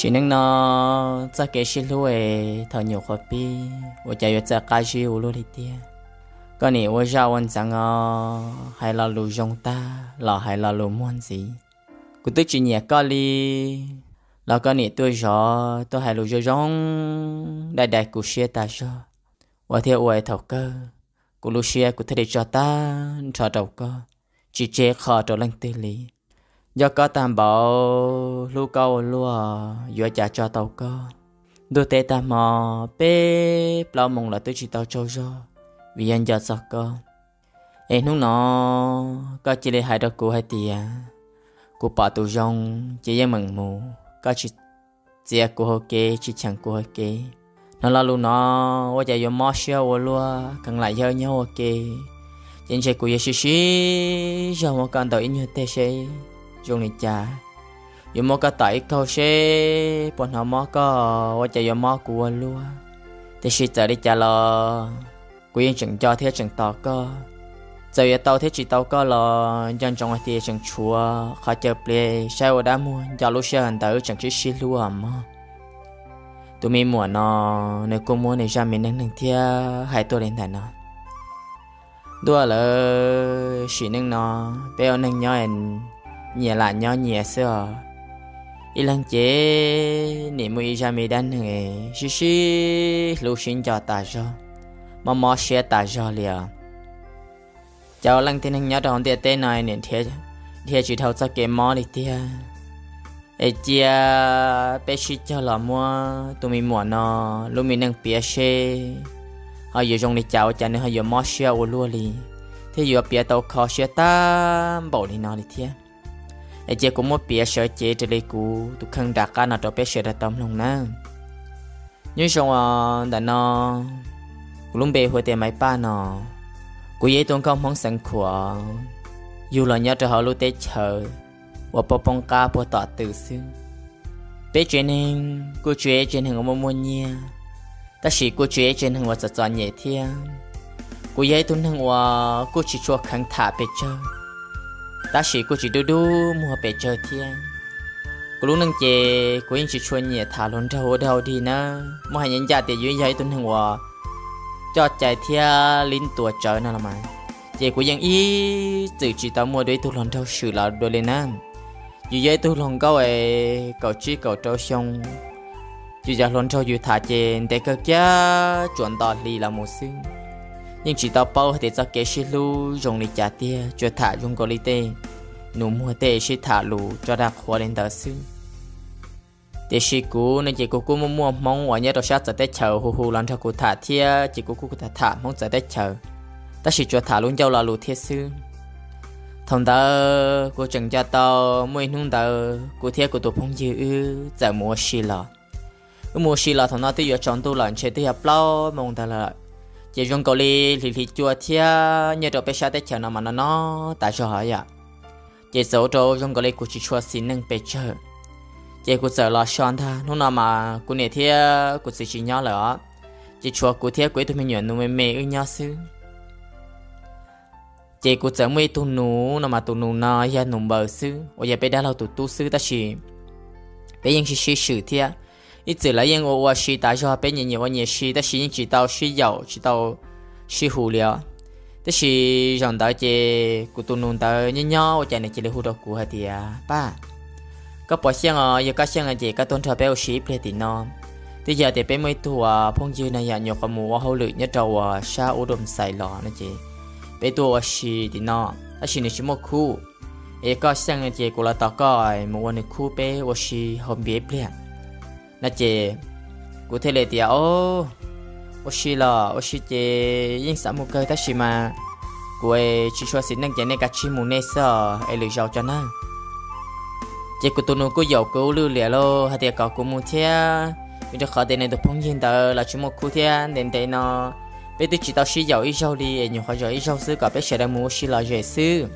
Sim neej no txoj kev sib hlub es thaum nyuam qhuav pib ua cas yuav txawj qab zib ua luaj li tiag. Koj nim ua zaj ua ntxeev os, hais lo lus zoo tag los hais lo lus muag ntxiv. Kuv twb tsis nyiam koj li, los koj nim tuaj zov tuaj hais lus zoo zoo, dai dai kuv siab tas zog. Ua thiaj ua thaum kawg kuv lub siab kuv thiaj li tso tag nrho rau koj, tsis tseg qho rau leej twg li. Nco koj tag npaum, hlub koj ua luaj, yuav cas tso tau koj. Ntuj teb tag hmo, peb plaub moos los twb tsis tau tsaug zog, vim yog nco txog koj. Es hnub no koj cia li hais rau kuv hais tias, kuv pom tus zoo ces yeej meem mus, koj tsis txiav kuv hauv kev, tsis cheem kuv hauv kev. Hnov lo lus no ua cas yuav mob siab ua luaj, kheev lam yawg nyob ua ke. Ces ntshe kuv yuav sib sib zog muab koj ntaus ib nyuag teg seb zoo li cas, yuav muab koj tom ib kaug seb puas hnov mob koj, ua cas yuav mob kuv ua luaj. Tiam sis txawm li cas los kuv yeej tseem nco thiab tseem tos koj. Txawm yuav tau thiab tsis tau koj los nco ntsoov hais tias tseem tshuav qhov caw pliav saib ua dab muag nco lub sij hawm ntawd tseem sib sib hlub os mog. Tus me muam no nws kuj muab nws zaj me neej neeg thiab hais tuaj li ntawm no. Ntuj aw, lawv sim neej no peb ua neeg nyob nyias lam nyob nyias xwb os. Ib leeg ces nim muaj ib zaj me dab neeg sib sib hlub sib nco tas zog, mob mob siab tas zog li os. Cov leej tib neeg nyob rau hauv ntiaj teb no nim dhia tsis dhau txoj kev mob li tiag. Es cia peb sib cog los muab tus me muam no lub me neej piav seb ho yuav zoo li cas, ua cas nws ho yuav mob siab ua luaj li, thiab yuav piav tau kho siab tag npaum li no li thiab. Es cia kuv muab piav sawv cev raws li kuv tus kheej nram qab no rau peb sawv daws tau mloog nawb. Nyob zoo os, ntawm no kuv lub npe hu tias Maiv Paj no. Kuv yog ib tug nkauj Hmoob xeev Khuam, yug los nyob rau hauv lub teb chaws uas poob poob qab puag tom tw xwb. Peb tsev neeg kuj tsis yog ib tsev neeg uas muaj muaj nyiaj, tab sis kuj tsis yog ib tsev neeg uas txom txom nyem thiab. Kuv yog ib tug neeg uas kuj tsis tshua kheev tham pes tsawg, tab sis kuj tsis dub dub muag pes tsawg thiab. Kuv lub neej ces kuv yeej tsis tshua nyiam tham hluas nraug ua dog dig nawb. Muab hais ncaj ncaj tias yus yog ib tug neeg uas coj cai thiab lib ntuas tsawv no los mas, ces kuv yeej ib txwm tsis tau muaj dua ib tug hluas nraug swm los dua li nawb. Yus yog ib tug hluas nkauj es kaum tsib kaum rau xyoo, yus cov hluas nraug yus tham ces ntev kawg kiag tsuas nto hli los mus xwb. Yeej tsis tau paub hais tias txoj kev sib hlub zoo li cas tiag, tsuas tham zoo nkaus li tej nus muag tej sib tham lus tso dag qhuav li ntawd xwb. Tiam sis kuv no ces kuv kuj muaj muaj Hmoob uas nyob rau sab txawv teb chaws hu hu los nrog kuv tham thiab, ces kuv kuj tham tham Hmoob txawv teb chaws, tab sis tsuas tham lub ncauj lo lus thiab xwb. Thaum ntawd kuv tseem nco tau muaj ib hnub ntawd kuv thiab kuv tus phooj ywg wb txawm mus ua si los. Wb mus ua si los thaum no twb yuav tsaus ntuj lawm, ntshe twb yog plaub moos ntawd lawm. Ces zoo nkaus li hli hli cua thiab nyob rau peb sab teb chaws no mas no no tas zog yom. Ces txawm ua rau zoo nkaus li kuv tsis tshua xis neej pes tsawg. Ces kuv txawm los so ntag, hnub no mas kuv niam thiab kuv txiv tsis nyob lawm os. Ces tshuav kuv thiab kuv ib tug me nyuam nus me me wb nyob xwb. Ces kuv txawm muaj ib tug nus no mas tus nus no yog nus npaws xwb uas yog peb dab laug tus tub xwb, tab sis peb yeej sib sib swm thiab. Ib txwm lawv yeej ua ua si tas zog, peb nyias nyias ua nyias si, tab sis yeej tsis tau sib yaum tsis tau sib hu li os. Tab sis zaum ntawd ces kuv tus nus ntawd nyob nyob ua cas nws cia li hu rau kuv hais tias, Paj, koj puas xyeej os? Yog koj xyeej ces koj tuaj nrog peb ua si ib pliag tim no. Twb yog tias peb muaj ib tug uas phooj ywg na yom, nyuam qhuav mus ua hauj lwm nyob rau uas sab ub dua xais los no ces peb tuaj ua si tim no, tab sis nws tsis muaj khub. Es koj xyeej ces kuv los tos koj mus ua nws khub peb ua si haus npias ib pliag no ces kuv thiaj li tias, O, ua si los ua si ces yeej xav mus kawg, tab sis mas kuv tsis tshua xis neej ces nej kav tsij mus nej xwb os, es lwm zaus tso nawb. Ces kuv tus nus kuj yaum kuv lwj liam lauj hais tias kom kuv mus thiab, vim rau qhov tias nws tus phooj ywg ntawd los tsis muaj khub thiab. Ntev ntev no peb twb tsis tau sib yaum ib zaug li, es nyuam qhuav zaum ib zaug xwb, kom peb sawv daws mus ua si lom zem xwb.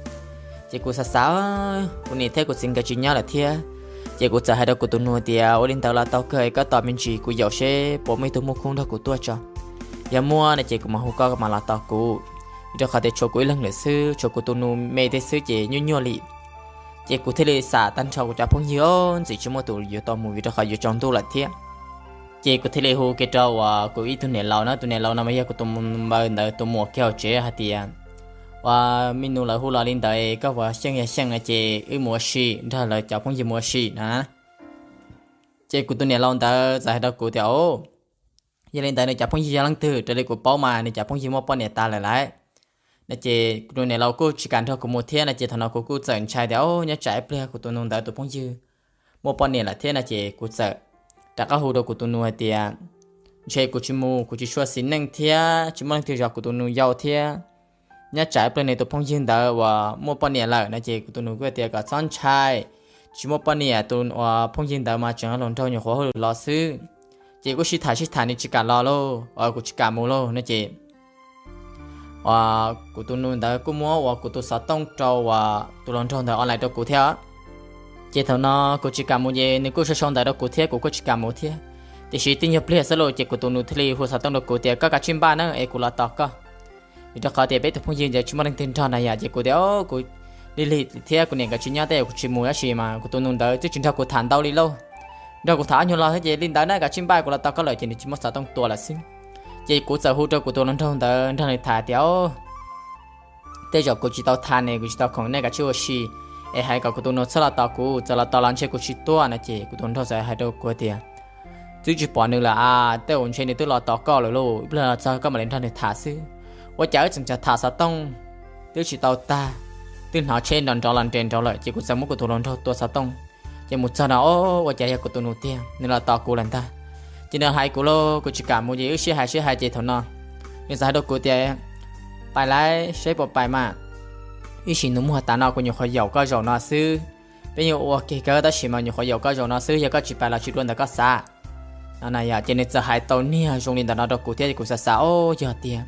Ces kuv xav xav, kuv niam thiab kuv txiv nkawd tsis nyob lawm thiab, ces kuv txawm hais rau kuv tus nus tias, Ua li ntawd los tau kawg, koj tos me ntsis kuv yaum seb puas muaj ib tug muaj khub nrog kuv tuaj tso. Yog muaj no ces kuv mam hu koj mas los tos kuv, vim rau qhov tias tshuav kuv ib leeg lawm xwb, tshuav kuv tus nus me thiab xwb ces nyuaj nyuaj li. Ces kuv thiaj li xam tag nrho kuv cov phooj ywg, o, ntxim tsis muaj tus yuav tau mus vim rau qhov yuav tsaus ntuj lawm thiab. Ces kuv thiaj li hu kiag rau uas kuv ib tug niam laus na, tus niam laus no mas yog kuv tus npawg ntawd tus muam kiag hauv tsev hais tias, uas me nus lawv hu los li ntawd koj puas xyeej, yog xyeej no ces wb mus ua si, nrog lawv cov phooj ywg mus ua si no. Ces kuv tus niam laus ntawd txawm hais rau kuv tias, o, yog li ntawd nws cov phooj ywg yog leej twg? Raws li kuv paub mas nws cov phooj ywg muaj poj niam tas lawm lauj. No ces kuv tus niam laus kuj tsis kam nrog kuv mus thiab no ces thaum no kuv kuj txawm ntshai tias, o, nyob tsam ib pliag kuv tus nus ntawd tus phooj ywg muaj poj niam lawm thiab no ces kuv txawm rov qab hu rau kuv tus nus hais tias, ntshe kuv tsis mus, kuv tsis tshua xis neej thiab tsis muaj leej twg zov kuv tus nus yau thiab. Nyob tsam ib pliag nws tus phooj ywg ntawd uas muaj poj niam lawm no ces kuv tus nus kuj tias kom txhob ntshai, tsis muaj poj niam, tus uas phooj ywg ntawd mas tseem hluas nraug nyuam qhuav hauj lwm los xwb. Ces kuj sib tham sib tham nws tsis kam los lauj, kuv tsis kam mus lauj no ces uas kuv tus nus ntawd kuj muab uas kuv tus xov tooj rau uas tus hluas nraug ntawd online rau kuv thiab. Ces thaum no kuv tsis kam mus ces nws kuj sau sau ntawv rau kuv thiab kuv kuj tsis kam mus thiab. Tiam sis tib nyuag pliag xwb lauj ces kuv tus nus thiaj li hu xov tooj rau kuv tias koj kav tsij npaj na es kuv los tos koj. Vim rau qhov tias peb tus phooj ywg ntawd tsis muaj leej twg nrog na yom, ces kuv tias kuv lig lig thiab kuv niam nkawd tsis nyob tej zaum kuv tsis mus, tab sis mas kuv tus nus ntawd twb tsis nrog kuv tham ntau li lauj. Nrog kuv tham ob nyuag lo xwb ces li ntawd na, kav tsij npaj kuv los tos koj lawm, ces nws tsis muab xov tooj tua lawm xwb. Ces kuv txawm hu rau kuv tus hluas nraug ntawd nrog nws tham tias, o, tej zaum kuv tsis tau tham ne, kuv tsis tau khoom, nej kav tsij ua si es hais kom kuv tus nus txhob los tos kuv, txawm los tos los ntshe kuv tsis tuaj no ces kuv tus hluas nraug txawm hais rau kuv tias, twb tsis pom nws lawm a, tej zaum ntshe nws twb los tos koj lawm lauj, ib pliag los txog koj mam li nrog nws tham xwb. Ua cas wb tseem tham xov tooj twb tsis tau tag, twb hnov tsheb nrov nrov los nres nraud lawm ces kuv txawm muab kuv tus hluas nraug tua xov tooj. Ces mus txog no, o, ua cas yog kuv tus nus tiag, nws los tos kuv lawm ntag. Ces nws hais kuv lauj, kuv tsis kam mus ces wb sib hais sib hais ces thaum no nws txawm hais rau kuv tias, pais lawm seb puas pais mas, ib sim nus muag tas no kuv nyuam qhuav yaum koj zaum no xwb. Peb yeej ua kiag kawg tab sis mas nyuam qhuav yaum koj zaum no xwb, yog koj tsis pais los tsis dua ntawm koj xav no na yom. Ces nws txawm hais tau niag zoo li ntawm no rau kuv thiab ces kuv xav xav, o, yog tiag,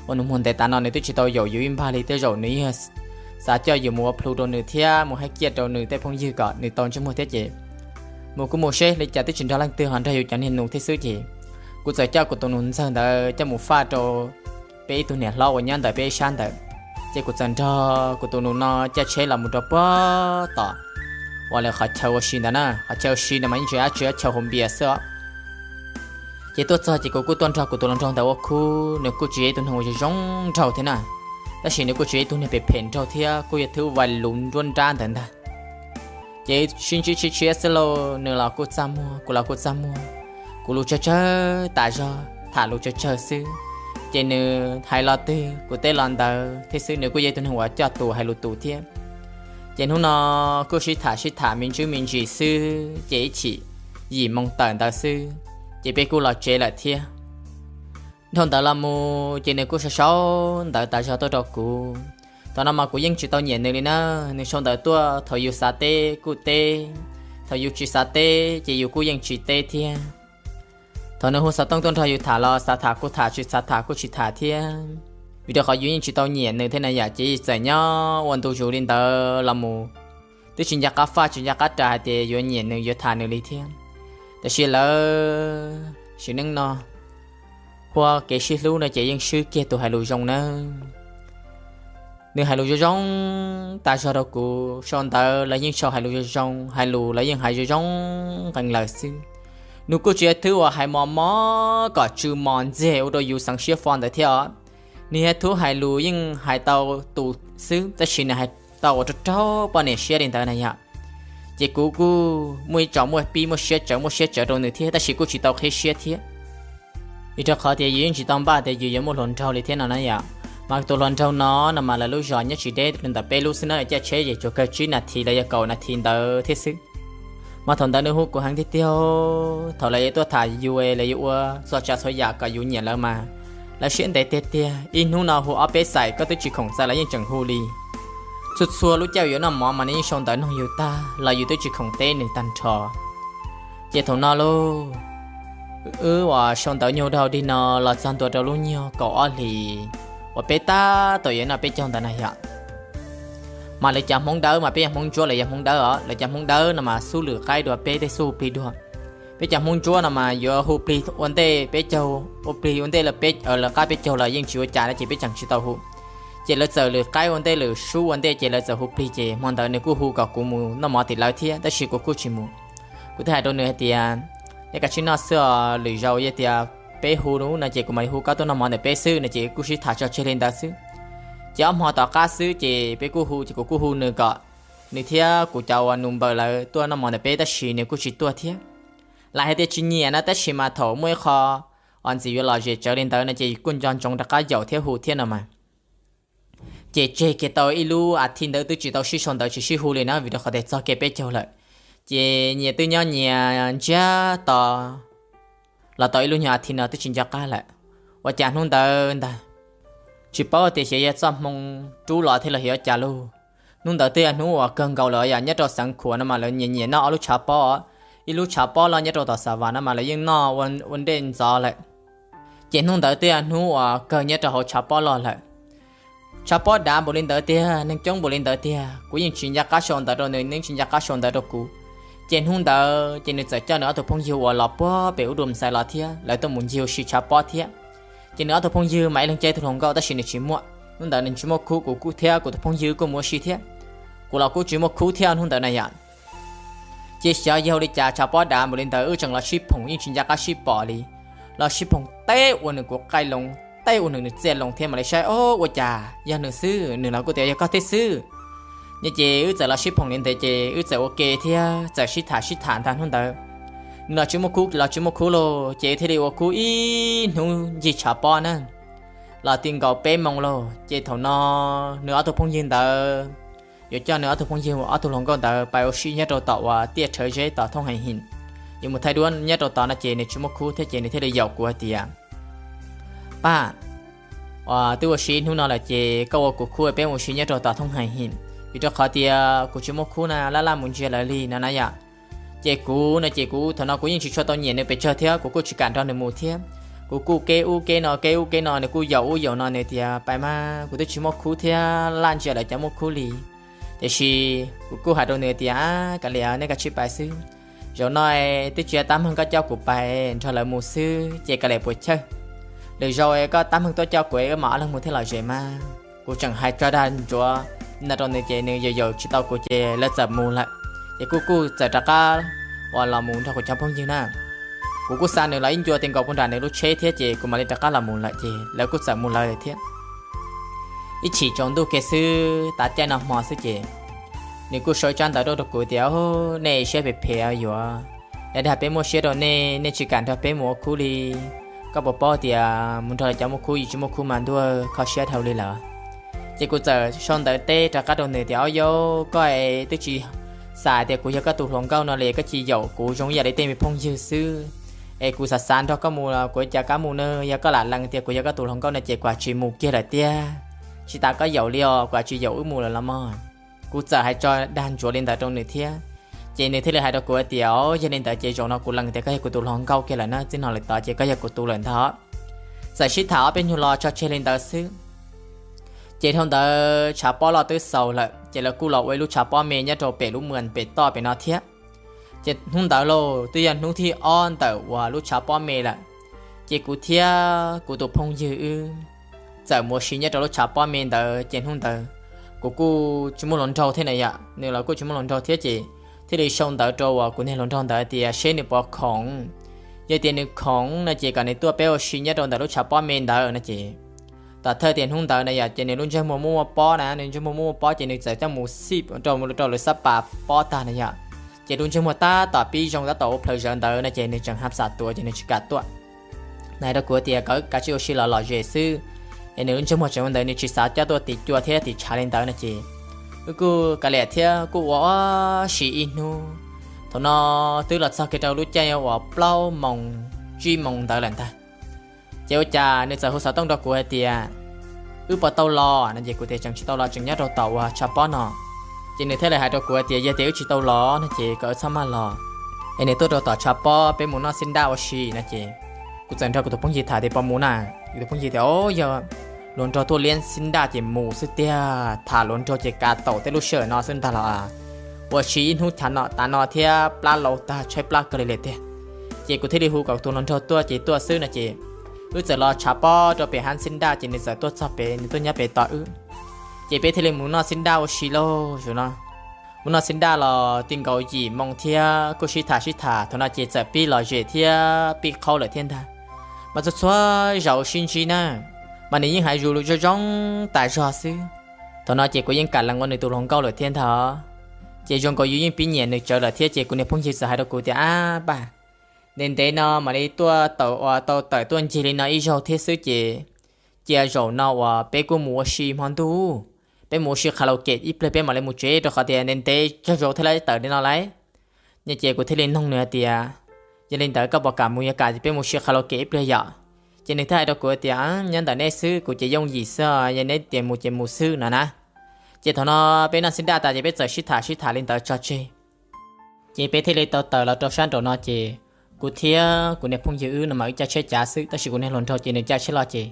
ua nus muag ntev tas no nws twb tsis tau yaum yus ib npag li, tej zaum nws yeej xav coj yus mus ua plhu rau nws thiab mus haib kiaj rau nws tej phooj ywg kom nws tau ntsej muag thiab ces mus kuj mus seb, li cas twb tsis nrog leej twg ho nrog yus cov niag nus thiab xwb ces kuv txawm coj kuv tus nus ntxawg ntawd coj mus faj rau peb ib tug niam hlob uas nyob ntawm peb ib sab ntawd. Ces kuv txawm nrog kuv tus nus no caij tsheb los mus rau puag tom uas lawv qhov chaw ua si ntawd na, qhov chaw ua si ntawd mas yeej tsis dab tsi, chaw haus npias xwb os. Ces tuaj txog ces kuv kuj tuaj nrog kuv tus hluas nraug ntawd ua khub, nws kuj tsis yog ib tug neeg uas zoo zoo nraug thiab na, tab sis nws kuj tsis yog ib tug neeg phem phem nraug thiab, kuj yog thwb vais lus nruab nrab ntawd ntag. Ces sib ntsib tshiab tshiab xwb lauj, nws los kuj txaj muag, kuv los kuj txaj muag, kuv lus tsawg tsawg tas zog, tham lus tsawg tsawg xwb. Ces nws hais lo twg kuv teb lo ntawd thiab xwb, nws kuj yog ib tug neeg uas coj tus hais lus tus thiab. Ces hnub no kuj sib tham sib tham me ntsis me ntsis xwb, ces ib chim yim moo tawm ntawd xwb, ces peb kuj los tsev lawm thiab. Dhau ntawd los mus ces nws kuj sau sau ntawv tas zog tuaj rau kuv. Thaum no mas kuv yeej tsis tau nyiam nws li na, nws sau ntawv tuaj thaum yus xav teb kuj teb, thaum yus tsis xav teb ces yus kuj yeej tsis teb thiab. Thaum nws hu xov tooj tuaj nrog yus tham los xav tham kuj tham, tsis xav tham kuj tsis tham thiab. Vim rau qhov yus yeej tsis tau nyiam nws thiab na yom, ces txawm nyob ua ntu zus li ntawd los mus. Twb tsis nco qab faj tsis nco qab ras hais tias yuav nyiam nws yuav tham nws li thiab. Tiam sis lawv sim neej no huab kev sib hlub no ces yeej swb kiag tus hais lus zoo nawb. Nws hais lus zoo zoo tas zog rau kuv, sau ntawv los yeej sau hais lus zoo zoo, hais lus los yeej hais zoo zoo nqee lawm xwb. Nws kuj tsis yog thwb uas hais mos mos kom tsw mos ntxiag ua rau yus xeev siab fo ntawd thiab os. Nws yog thwb hais lus yeej hais tau tus xwb, tab sis nws hais tau ua rau raug poj niam siab li ntawd na yom. Ces kuv kuj muaj ib tsom muaj pib muaj siab tsawv muaj siab tsawv rau nws thiab, tab sis kuj tsis tau qhib siab thiab. Vim rau qhov tias yus yeej tsis tau npaj tias yus yuav muaj hluas nraug li thiab no na yom. Mas tus hluas nraug no no mas lawv lub zos nyob tsis deb rau ntawm peb lub xwb na, caij tsheb ces tsuas kawg tsib nas this los yog kaum nas this ntawd thiab xwb. Mas thaum ntawd nws hu kuv heev tiag tiag, thaum lawv yuav tuaj tham yus, lawv yuav ua txhua tsav txhua yam kom yus nyiam lawv mas lawv siab ntev tiag tiag. Ib hnub no hu ob peb xaim koj twb tsis khoom txais lawv yeej tseem hu li. Txhua txhua lub caij yuav noj mov mas nws yeej sau ntawv noog yus tag los yus twb tsis khoom teb nws tag nrho. Ces thaum no lauj, wb uas sau ntawv nyuag dhau dig no los txog ntua rau lub nyuag kaum ob hlis uas peb tab tom yuav noj peb caug ntawd na yom. Mas lawv cov Hmoob Dawb mas peb yog Hmoob Ntsuab, lawv yog Hmoob Dawb os, lawv cov Hmoob Dawb no mas xub lwm qaib dua peb tej xub hu plig dua. Peb cov Hmoob Ntsuab no mas yuav hu plig ua ntej peb caug, hu plig ua ntej lawv qab peb caug los yeej tsis ua cas na, ces peb tseem tsis tau hu. Ces lawv txawm lwm qaib ua ntej lwm sub ua ntej ces lawv txawm hu plig ces hmo ntawd nws kuj hu kom kuv mus noj mov tim lawv thiab tab sis kuv kuj tsis mus. Kuv thiaj hais rau nws hais tias, nej kav tsij noj xwb os, lwm zaus yog tias peb hu no ces kuv mam li hu koj tuaj noj mov ntawm peb xwb no ces kuj sib tham tso tseg li ntawd xwb. Ces ob hmo tom qab xwb ces peb kuj hu ces kuv kuj hu nws kom nws thiab kuv cov uas nus npaws lawv tuaj noj mov ntawm peb tab sis nws kuj tsis tuaj thiab. Lawv hais tias tsis nyiam na tab sis mas thaum muaj ib qho uas ntxim yuav lom zem tsawv li ntawd no ces kuj nco ntsoov rov qab yaum thiab hu thiab no mas. Ces tseg kiag tau ib lub as thiv ntawd twb tsis tau sib sau ntawv tsis sib hu li na vim rau qhov tias txog kiag peb caug lawm. Ces nyias twb nyob nyias ntsiag to los tau ib lub nyuag as thiv no twb tsis nco qab lawm. Ua cas hnub ntawd ntag, tsis paub tias xyov yog txoj hmoo rub los thiab los xyov cas lauj. Hnub ntawd twb yog hnub uas kawg nkaus lawm yom, nyob rau xeev Khuam no mas lawv nyiam nyiam noj ob lub tshav pob, ib lub tshav pob loj nyob rau tom Xav Vas no mas lawv yeej noj ua ntej ntxov lawm. Ces hnub ntawd twb yog hnub uas kawg nyob rau hauv tshav pob loj lawm. Tshav pob dav npaum li ntawd tiag, neeg coob npaum li ntawd tiag, kuv yeej tsis nco qab sau ntawv rau nws, nws yeej tsis nco qab sau ntawv rau kuv. Ces hnub ntawd ces nws txawm coj nws ob tug phooj ywg uas los puag pem ub dua xais los thiab lawv tuaj mus ncig ua si tshav pob thiab. Ces nws ob tug phooj ywg mas ib leeg caij ib tug hluas nkauj tab sis nws tsis muaj, hnub ntawd nws tsis muaj khub, kuv kuj thiab kuv tus phooj ywg kuj mus ua si thiab. Kuv los kuj tsis muaj khub thiab hnub ntawd na yom. Ces xyov yog li cas tshav pob dav npaum li ntawd wb tseem los sib phoom yeej tsis nco qab sib pom li. Los sib phoom teb ua nws kuv qaij loo, teb ua nws nws txiaj loo thiab mam li saib, o, ua cas yog nws xwb, nws los kuj tias yog koj thiab xwb. No ces wb txawm los sib phoom li ntawd ces wb txawm ua ke thiab txawm sib tham sib tham ntag hnub ntawd. Nws los tsis muaj khub los tsis muaj khub lauj, ces wb thiaj li ua khub ib hnub ncig tshav pob na. Los ti nkaus peb moos lauj, ces thaum no nws ob tug phooj ywg ntawd yuav coj nws ob tug phooj ywg ob tug hluas nkauj ntawd pais ua si nyob rau tom uas tiaj Rhawv Zeb tom Thooj Hais Him, yuav mus thaij duab nyob rau tod no ces nws tsis muaj khub thiab ces nws thiaj li yaum kuv hais tias, Paj, uas twb ua si hnub no lawm ces koj ua kuv khub peb mus ua si nyob rau tom Thooj Hais Him, vim rau qhov tias kuv tsis muaj khub na laj laj mus ntsia lawv li no na yom. Ces kuv no ces kuv thaum no kuv yeej tsis tshua tau nyiam nws pes tsawg thiab kuv kuj tsis kam nrog nws mus thiab. Kuv kuj keb ub keb no keb ub keb no, nws kuj yaum ub yaum no, nws tias, Pais mas, kuv twb tsis muaj khub thiab laj ntsia lawv cov muaj khub li. Tiam sis kuv kuj hais rau nws tias, Kav liam, nej kav tsij pais xwb. Zaum no twb tsis yog tab meeg koj coj kuv pais, nrog lawv mus xwb ces kav liam puas chawj. Lwm zaus koj tab meeg tuaj coj kuv wb mam ob leeg mus thiaj lom zem mas. Kuv tseem hais tso dag ntsuav no rau nws ces nws yaum yaum tsis tau kuv ces lawv txawm mus lawm. Ces kuv kuj txawm rov qab uas los mus nrog kuv cov phooj ywg na. Kuv kuj xa nws los ib ncua ti nkaus puag nram nws lub tsheb thiab ces kuv mam li rov qab los mus lawm ces lawv kuj txawm mus lawv thiab. Ib chim tsaus ntuj kiag xwb, tav caij noj hmo xwb ces nws kuj sau tsab ntawv rau kuv tias, Nej siab phem phem yuav, yog dag peb muaj siab rau nej, nej tsis kam nrog peb mus ua khub li. Koj puas paub tias mus nrog lawv cov muaj khub, yus tsis muaj khub mas ntuj, kho siab dhau li lawm. Ces kuv txawm sau ntawv teb rov qab rau nws tias, Au yau, koj es twb tsis xav tias kuv yog koj tus hluas nkauj no li, koj cia li yaum kuv zoo ib yam li tej me phooj ywg xwb. Es kuv xav xav nrog koj mus los kuv cas kam mus na, yog koj lam lees tias kuv yog koj tus hluas nkauj no ces kuv tsis mus kiag lawm tiag. Tsis tas koj yaum li os, kuv tsis yaum wb mus lawm los mog. Kuv txawm hais tso dag ntsuav li ntawd rau nws thiab. Ces nws thiaj li hais rau kuv hais tias, Yog li ntawd ces zaum no kuv lees tias koj yog kuv tus hluas nkauj kiag lawm na, txij no lawm tod ces koj yog kuv tus lawm ntag. Txawm sib tham ob peb nyuag lo tso tseg li ntawd xwb. Ces dhau ntawd tshav pob loj twb xaus lawm ces lawv kuj los ua ib lub tshav pob me nyob rau pem lub mwas pem toj pem no thiab. Ces hnub ntawd lauj twb yog hnub thib ob ntawm uas lub tshav pob me lawm. Ces kuv thiab kuv tus phooj ywg wb txawm mus ua si nyob rau lub tshav pob me ntawd ces hnub ntawd kuv kuj tsis muaj hluas nraug thiab na yom, nws los kuj tsis muaj hluas nraug thiab ces thiaj li sau ntawv rau uas kuv niag hluas nraug ntawd tias seb nws puas khoom. Yog tias nws khoom no ces kom nws tuaj peb ua si nyob rau ntawm lub tshav pob me ntawd no ces tom thawj tias hnub ntawd na yom ces nws lub ntsej muag muaj muaj pob na, nws ntsej muag muaj muaj pob ces nws txawm coj mus xij rau rau lawv xab pas pob tag na yom. Ces lub ntsej muag tab tom pib zoo tab tom ua plhaws zawv ntawd no ces nws tseem haj xam tuav ces nws tsis kam tuaj. Nws hais rau kuv tias kom kav tsij ua si los lom zem xwb, es nws lub ntsej muag tseem ua ntawd nws tsis xav coj tuaj tim cua thiab tim tshav li ntawd no ces wb kuj kav liam thiab kuj ua si ib hnub. Thaum no twb los txog kiag rau lub caij uas plaub moos tsib moos ntawd lawm ntag. Ces ua cas nws txawm hu xov tooj rau kuv hais tias, Wb puas tau los? No ces kuv tias, Tseem tsis tau los, tseem nyob rau tom uas tshav pob no. Ces nws thiaj li hais rau kuv hais tias, Yog tias wb tsis tau los no ces kom wb txhob maj los, es nws tuaj rau tom tshav pob peb mus noj xib nraj ua si no ces kuv txawm nrog kuv tus phooj ywg tham tias, Puas mus na? Kuv tus phooj ywg tias, O, yog hluas nraug tuaj liab xib nraj ces mus xwb tiag, tham hluas nraug ces kav taum tej lub sij hawm no xwb ntag los. Ua si ib hnub tav no thiab plab laus tag tshaib plab kawg li lawm tiag. Ces kuv thiaj li hu kom tus hluas nraug tuaj ces tuaj xwb no ces wb txawm los tshav pob rau pem hab xib nraj ces nws txawm tuaj txog pem, nws tuaj nyob pem tos wb. Ces peb thiaj li mus noj xib nraj ua si lauj. Mus noj xib nraj los ti nkaus yim moo thiab kuj sib tham sib tham, thaum no ces txawm pib lom zem thiab pib qhaub lawm thiab ntag. Mas txhua txhua zaus sib ntsib na, mas nws yeej hais zoo zoo tas zog xwb. Thaum no ces kuv yeej kam lees ua nws tus hluas nkauj lawm thiab ntag. Ces zoo nkaus yus yeej pib nyiam nws tsawv lawm thiab, ces kuv niag phooj ywg txawm hais rau kuv tias, Ab pab, ntev ntev no mam li tuaj tawm uas tau tawm tuaj ncig li no ib zaug thiab xwb ces cia zaum no uas peb kuj mus ua si hmo ntuj, peb mus ua si kha laus kem ib pliag peb mam li mus tsev, rau qhov tias ntev ntev tsawg zaus thiaj li tawm li no lauj. No ces kuv thiaj li noog nws hais tias, Yog li ntawd koj puas kam mus? Yog kam ces peb mus ua si kha laus kem ib pliag yom. Ces nws thiaj hais rau kuv tias, Nyob ntawm neb xwb, kuv ces yooj yim xwb, yog neb tias mus ces mus xwb no na. Ces thaum no peb noj xib nraj tas ces peb txawm sib tham sib tham li ntawd tso tseg. Ces peb thiaj li tau tawm los rau sab nraum no ces kuv thiab kuv niag phooj ywg wb no mas wb caij tsheb cav xwb, tab sis kuv niag hluas nraug ces nws caij tsheb loj ces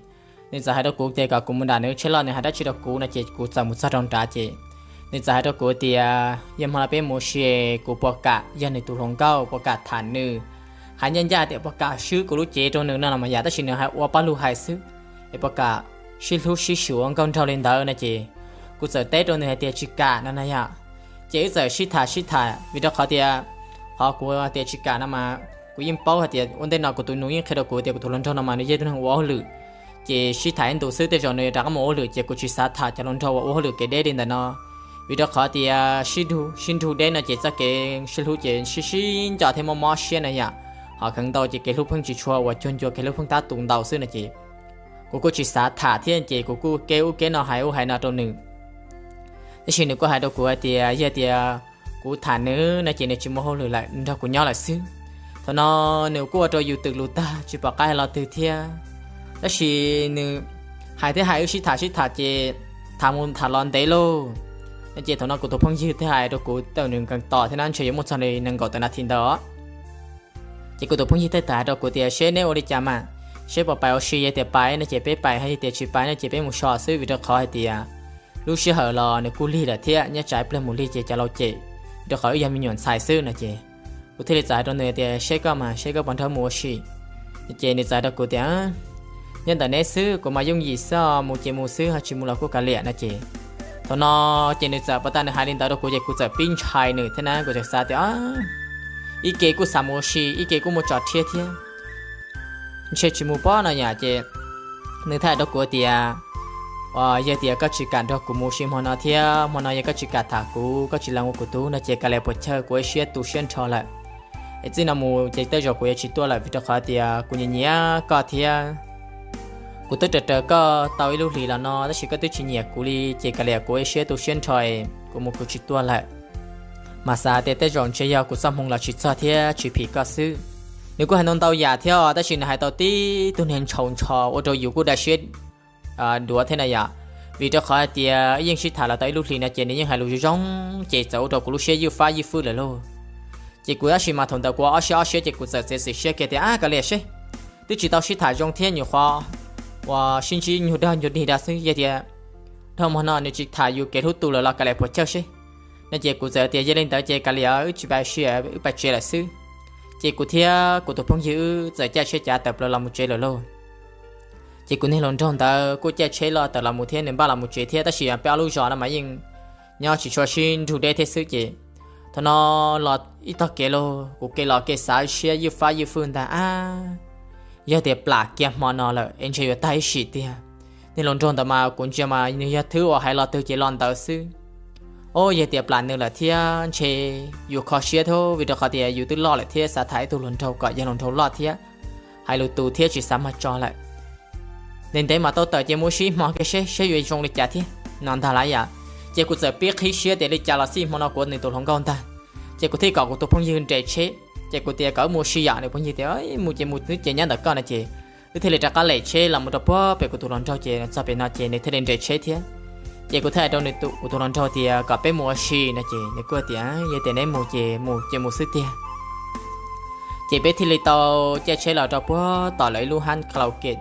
nws txawm hais rau kuv tias kom kuv mus nram nws tsheb loj, nws hais dab tsi rau kuv no ces kuv txawm mus txog rau nrad ces nws txawm hais rau kuv tias, Yog hmo no peb mus ua si, kuv puas kam yog nws tus hluas nkauj, puas kam tham nws, hais ncaj ncaj tias puas kam swb kuv lub cev rau nws no los mas yam, tab sis nws hais ua paj lug hais xwb, es puas kam sib hlub sib xyuas ua nkauj nraug li ntawd no ces kuv txawm teb rau nws hais tias tsis kam no na yom. Ces wb txawm sib tham sib tham vim rau qhov tias, qhov kuv tias tsis kam no mas kuv yeej paub hais tias ua ntej no kuv tus nus yeej qhia rau kuv tias kuv tus hluas nraug no mas nws yog ib tug neeg ua hauj lwm, ces sib tham ib ntus xwb tej zaum nws rov qab mus ua hauj lwm ces kuv tsis xav tham cov hluas nraug uas ua hauj lwm kev deb li ntawm no. Vim rau qhov tias sib nrug sib nrug deb no ces txoj kev sib hlub ces sib sib nco thiab mob mob siab na yom. Ho kheev ntau ces kev hlub pheej tsis tshua uas cuag ncua, kev hlub pheej tab tus ntau xwb no ces kuv kuj tsis xav tham thiab ces kuv kuj keb ub keb no hais ub hais no rau nws. Tab sis nws kuj hais rau kuv hais tias yog tias kuv tham nws no ces nws tsis mus hauj lwm lawm, nws nrog kuv nyob lawm xwb. Thaum no nws kuj ua rau yus twm lus tag tsis pom qab hais lo twg thiab. Tab sis nws hais thiab hais wb sib tham sib tham ces tham mus tham los ntev lauj. No ces thaum no kuv tus phooj ywg thiaj hais rau kuv, thaum nws nkees tos thiab na, ntshe yuav muaj txog li nees nkaum tawm nas this ntawd. Ces kuv tus phooj ywg thiaj tawm hais rau kuv tias seb neb ua li cas mas, seb puas pais ua si, yog tias pais no ces peb pais, yog tias tsis pais no ces peb mus so xwb, vim rau qhov hais tias lub sij hawm los nws kuj lig lawm thiab nyob tsam ib pliag mus lig ces cov laus cem, rau qhov wb yog me nyuam ntxhais xwb no ces kuv thiaj li txawm hais rau nws tias seb koj mas, seb koj puas nrog mus ua si. Ces nws txawm hais rau kuv tias nyob ntawm neb xwb, kuv mas yooj yim xwb, mus ces mus xwb, ho tsis mus los kuj kav liam no ces thaum no ces nws txawm pas tas nws hais li ntawd rau kuv ces kuv txawm pib ntshai nws thiab na, kuv txawm xav tias ib ke kuj xav mus ua si, ib ke kuj muaj tso rhiab thiab, ntshe tsis mus pob no yom. Ces nws thiaj hais rau kuv tias yog tias koj tsis kam nrog kuv mus ua si hmo no thiab hmo no yog koj tsis kam tham kuv, koj tsis lees ua kuv tug no ces kav liam puas chawj, kuv ua siab tu siab nrho lawm. Es txij no mus ces tej zaum kuv yuav tsis tuaj lawm vim rau qhov tias kuv nyiam nyiam koj thiab kuv twb raws raws koj tau ib lub hlis los no tab sis koj twb tsis nyiam kuv li ces kav liam kuv ua siab tu siab nrho, kuv mus kuv tsis tuaj lawm. Mas xav tias tej zaum ntshe yog kuv txoj hmoo los tsis txog thiab tsis phim koj xwb. Nws kuj hais ntau ntau yam thiab tab sis nws hais tau tib tug niag ntshaus ntsho ua rau yus kuj dai siab duav thiab na yom. Vim rau qhov hais tias yeej sib tham los tau ib lub hlis no ces nws yeej hais lus zoo zoo ces txawm ua rau kuv lub siab ywj fab ywj fwj lawm lauj. Ces kuv tab sis mas thaum ntawd kuv ob siab ob siab ces kuv txawm txiav txim siab kiag tias kav liam seb, twb tsis tau sib tham zoo thiab nyuam qhuav uas sib ntsib nyuag dag nyuag dig dag xwb, yog tias dhau hmo no nws tsis tham yus kev hlub tus lawm los kav liam puas chawj seb. No ces kuv txawm tias yog li ntawd ces kav liam wb tsis pais ua si, wb pais tsev lawm xwb. Ces kuv thiab kuv tus phooj ywg wb txawm caij tsheb cav tawm plaws los mus tsev lawm lauj. Ces kuv niag hluas nraug ntawd kuj caij tsheb los tawm los mus thiab nws npaj los mus tsev thiab tab sis peb ob lub zos no mas yeej nyob tsis tshua sib nrug deb thiab xwb ces thaum no los ib tog kev lauj, kuv kev los kev xav siab ywj fab ywj fwj ntag ab. Yog tias plam kiag hmo no lawm es ntshe yuav tag ib sim tiag. Niag hluas nraug ntawd mas kuv ntsia mas nws yog thwb uas hais lo twg ces lo ntawd xwb. Ob, yog tias plam nws lawm thiab ntshe yus kho siab thiab vim rau qhov tias yus twb loj lawm thiab xav tham ib tug hluas nraug kom yog hluas nraug loj thiab hais lus tus thiab tsis xav mag tso lawm. Ntev ntev mas tau tawm ces mus ua si hmo kiag seb seb yuav zoo li cas thiab no ntag lauj yom. Ces kuv txawm pib qhib siab tias li cas los xij hmo no kuv ua nws tus hluas nkauj ntag. Ces kuv thiaj kom kuv tus phooj ywg nres tsheb, ces kuv tias kom wb mus ua si yom, nws phooj ywg tias mus ces mus, twb ces nyob ntawm koj no ces wb thiaj li rov qab lem tsheb los mus rau puag pem kuv tus hluas nraug ces txog pem no ces nws thiaj li nres tsheb thiab. Ces kuv thiaj hais rau nws, kuv tus hluas nraug tias kom peb mus ua si no ces nws kuj tias yog tias neb mus ces mus ces mus xwb tiag. Ces peb thiaj li tau caij tsheb los rau puag tom lawv ib lub hab karaoke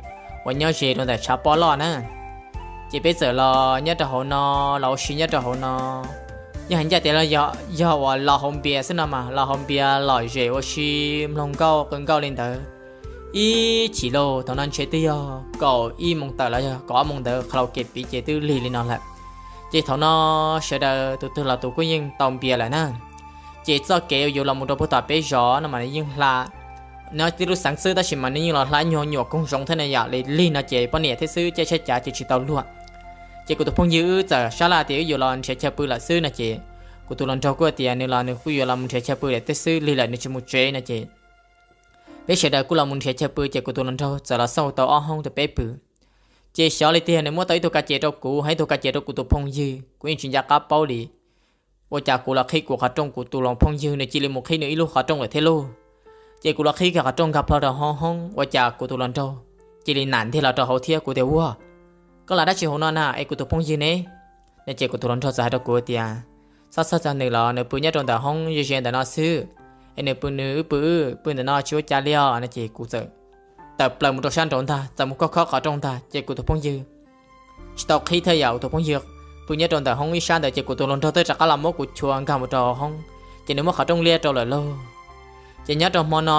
uas nyob ze rau ntawm tshav pob loj na. Ces peb txawm los nyob rau hauv no, los ua si nyob rau hauv no. Yog hais ncaj tias yog uas los haus npias xwb no mas los haus npias lom zem ua si mloog nkauj qw nkauj li ntawd ib chim lauj. Thaum no ntshe twb yog kaum ib moos tawm los yog kaum ob moos ntawd, karaoke piv ces twb lig li no lawm. Ces thaum no sawv daws tus twg los tus kuj yeej tau npias lawm na. Ces txoj kev yuav los mus rau puag tom peb zos no mas nws yeej hla, nyob tib lub xeev xwb tab sis mas nws yeej los hla nyuag nyuam koog zoov thiab na yom, li lig no ces poj niam thiab xwb, caij tsheb cav ces tsis tau luag. Ces kuv tus phooj ywg wb txawm sab laj tias wb yuav los nrhiav chaw pw lawm xwb no ces kuv tus hluas nraug kuj tias nws los nws kuj yuav los mus nrhiav chaw pw lawm tej xwb, lig lawm nws tsis mus tsev no ces peb sawv daws kuj los mus nrhiav chaw pw ces kuv tus hluas nraug txawm los xauj tau ob hoob rau peb pw. Ces xyov li tiag nws muab tau ib tug ka ces rau kuv, hais ib tug ka ces rau kuv tus phooj ywg, kuv yeej tsis nco qab paub li. Ua cas kuv los qhib kuv qhov rooj, kuv tus hluas phooj ywg nws cia li mus qhib nws ib lub qhov rooj lawm thiab lauj. Ces kuv los qhib kiag qhov rooj nkag plho rau hauv hoob, ua cas kuv tus hluas nraug cia li nam ntiag los rau hauv thiab. Kuv tias, Ua, koj lam dab tsi hauv no na es kuv tus phooj ywg ne? No ces kuv tus hluas nraug txawm hais rau kuv tias, Txhob txhawj txog nws los, nws pw nyob rau ntawm hoob ze ze ntawm no xwb, es nws pw nws, wb pw wb, pw ntawm no tsis ua cas li os. No ces kuv txawm tawm plaws mus rau sab nraud ntag, txawm mus khob khob qhov rooj ntag ces kuv tus phooj ywg tsis tau qhib thiab yom, kuv tus phooj ywg pw nyob rau ntawm hoob ib sab ntawd ces kuv tus hluas nraug twb rov qab los muab kuv chua nkag mus rau hauv hoob, ces nws muab qhov rooj liab rau lawm lauj. Ces nyob rau hmo no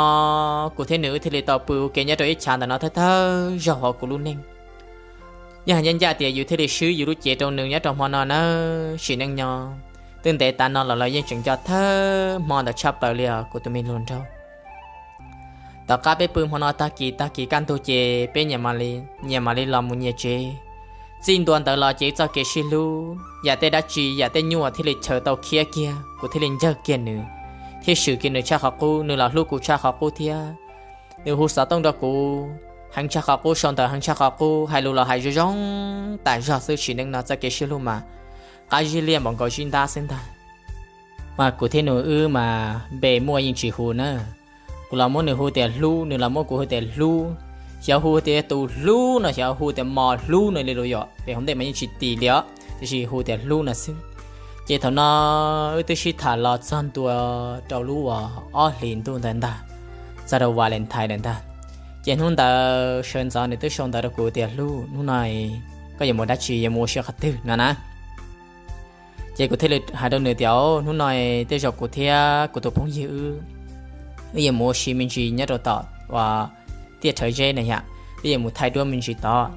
kuv thiab nws wb thiaj li tau pw ua ke nyob rau ib chav ntawm no thawj thawj zaug hauv kuv lub neej. Yeej hais ncaj ncaj tias yus thiaj li swb yus lub cev rau nws nyob rau hmo no na. Sim neej nyob twb ntev tas no los los yeej tseem nco thawj hmo ntawd tshaj plaws li os kuv tus me hluas nraug. Tom qab peb pw hmo no tag kis tag kis kaj ntug ces peb nyias mam li los mus nyias tsev. Txij ntua ntawd los ces txoj kev sib hlub, yam tej dab tsi yam tej nyuaj thiaj li chaws tau khiab kiag, kuv thiaj li ncawg kiag nws thiab swm kiag nws tshaj qhov qub, nws los hlub kuv tshaj qhov qub thiab. Nws hu xov tooj rau kuv heev tshaj qhov qub, sau ntawv heev tshaj qhov qub, hais lus los hais zoo zoo tas zog xwb. Sim neej no txoj kev sib hlub mas qab zib liaj npaum nkaus zib ntab xwb ntag. Mas kuv thiab nws wb mas npe muaj yeej tsis hu na. Kuv los muab nws hu tias hlub, nws los muab kuv hu tias hlub. Xyov hu tias tus hlub no xyov hu tias mos hlub no li los yom, pem hauv ntej mas yeej tsis tim li os, tiam sis hu tias hlub no xwb. Ces thaum no wb twb sib tham los txog ntua rau lub uas ob hlis ntuj ntawd ntag, txog rau Valentine lawm ntag. Ces hnub ntawd sawv ntxov nws twb sau ntawv rau kuv tias hlub, hnub no koj yuav mus dab tsi, yuav mus ua si qhov twg no na. Ces kuv thiaj li hais rau nws tias hnub no tej zaum kuv thiab kuv tus phooj ywg wb, wb yuav mus ua si me ntsis nyob rau tom uas tiaj Rhawv Zeb na yom, wb yuav mus thaij duab me ntsis tod.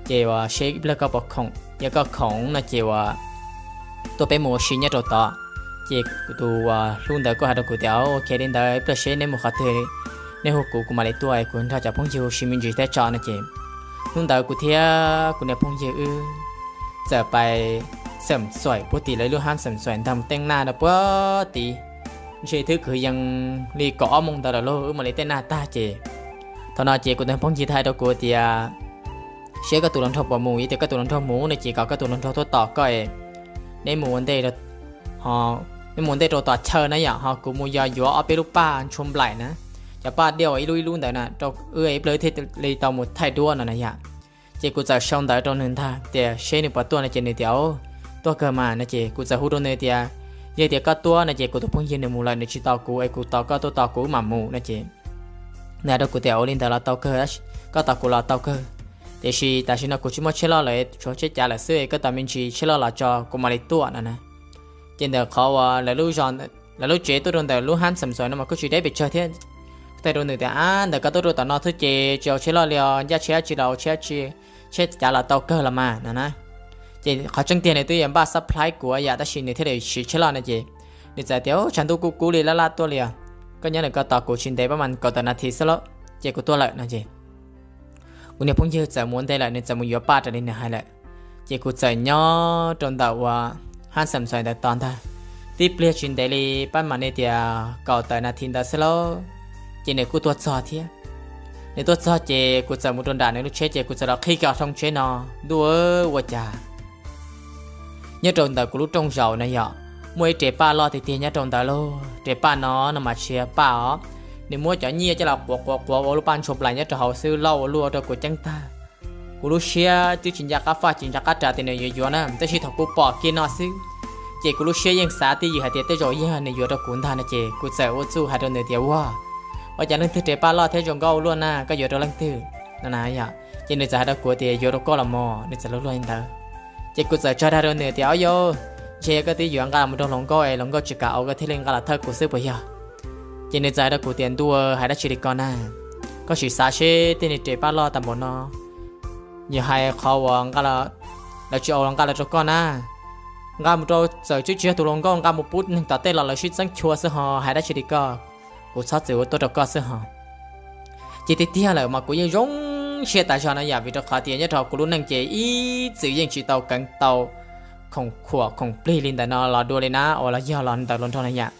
Ces uas seb ib pliag koj puas khoom, yog koj khoom no ces uas tuaj peb mus ua si nyob rau tod. Ces kuv tus uas hlub ntawd kuj hais rau kuv tias ok li ntawd ib pliag seb neb mus qhov twg, neb hu kuv kuv mam li tuaj, kuv nrog cov phooj ywg ua si me ntsis thiab tso no ces hnub ntawd kuv thiab kuv niag phooj ywg wb txawm pais xam xuaim puag tim lawv lub hab xam xuaim ntag, mus teej naj rau puag tid, ntshe twb kwv yees li kaum ob moos ntawd lawm lauj, wb mam li tej naj tag ces thaum no ces kuv tus phooj ywg thiaj hais rau kuv tias seb koj tus hluas nraug puas mus, yog tias koj tus hluas nraug mus no ces kom koj tus hluas nraug tuaj tos koj es neb mus ua ntej, neb mus ua ntej rau tom chaw na yom, ho kuv mus yos yuav ob peb lub paj ntshua nplaim na, cov paj diaj uas ib lub ib lub ntawd na rau wb ib pliag thiaj li tau mus thaij duab no na yom. Ces kuv txawm sau ntawv rau nws ntag tias seb nws puas tuaj no ces nws tias tuaj kawg mas no ces kuv txawm hu rau nws tias yog tias koj tuaj no ces kuv tus phooj ywg nws mus lawm nws tsis tos kuv es kuv tos koj tuaj tos kuv wb mam mus no ces nws hais rau kuv tias ua li ntawd los tau kawg, koj tos kuv los tau kawg, tiam sis tam sim no kuv tsis muaj tsheb loj lawm, tshuav tsheb cav lawm xwb, koj tos me ntsis tsheb loj los tso kuv mam li tuaj no na. Ces ntawm qhov uas lawv lub tsev tuaj rau ntawm lub hab xam xuaim no mas kuj tsis deb pes tsawg thiab. Kuv teb rau nws tias ab ntawm koj tuaj rau tom no xwb ces tsis ua tsheb loj li os, ncaj tsheb dab tsi los ua tsheb dab tsi, tsheb cav los tau kawg los mas no na. Ces qhov tseeb tiag nws twb yuav npaj supply kuv yam tab sis nws thiaj li siv tsheb loj no ces nws txawm tias tshav ntuj kuj kub li laj laj tuaj li os, koj nyob ntawm ko tos kuv tsis ntev pab mas kaum tawm nas this xwb lauj ces kuv tuaj lawm no ces kuv niag phooj ywg txawm mus ua ntej lawm, nws txawm mus yuav paj raws li nws hais lawm. Ces kuv txawm nyob rau ntawm uas hab xam xuaim ntawd tos ntag. Tib pliag tsis ntev li pab mam li tias kaum tawm nas this ntawd xwb lauj, ces nws kuj tuaj txog thiab. Nws tuaj txog ces kuv txawm mus rau nram nws lub tsheb ces kuv txawm los qhib kiag rooj tsheb no, ntuj ua cas nyob rau ntawm kuv lub rooj zaum na yom, muaj ib res paj loj tiag tiag nyob rau ntawd lauj. Res paj no no mas tsis yog paj os, nws muab cov nyiaj coj los quav quav quav ua lub paj ntshua nplaim nyob rau hauv xwb, loj ua luaj rau kuv ceeb tag. Kuv lub siab twb tsis nco qab faj tsis nco qab ras tias nws yuav yuav na, tab sis thaum kuv pom kiag no xwb, ces kuv lub siab yeej xav twj ywm hais tias tej zaum yog nws yuav rau kuv ntag no ces kuv txawm ua txuj hais rau nws tias ua, ua cas leej twg res paj loj thiab zoo nkauj ua luaj na, koj yuav rau leej twg no na yom. Ces nws txawm hais rau kuv tias yuav rau koj los mog, nws txawm luag luag li ntawd. Ces kuv txawm tso dag rau nws tias o yau, ntshe yog koj twb yuav nqa los rau hluas nkauj es hluas nkauj tsis kam ua koj thiaj li nqa los thawj kuv xwb puas yog? Ces nws txawm hais rau kuv tias ntuj, hais dab tsi li ko na, koj sim xav seb tej niag res paj loj tag npaum no, yog hais qhov uas lawv tsis ua los nqa los rau koj na, nqa mus rau txawm twb tsis yog tus hluas nkauj, nqa mus pub neeg tom tej los lawv sib txeeb chua xwb ho hais dab tsi li koj, kuv txhob txwm ua tuaj rau koj xwb ho. Ces tiag tiag lawm mas kuv yeej zoo siab tas zog na yom, vim rau qhov tias nyob rau kuv lub neej ces ib txwm yeej tsis tau keev tau khoom khuam khoom plig li ntawm no los dua li na, uas los yog los ntawm hluas nraug na yom.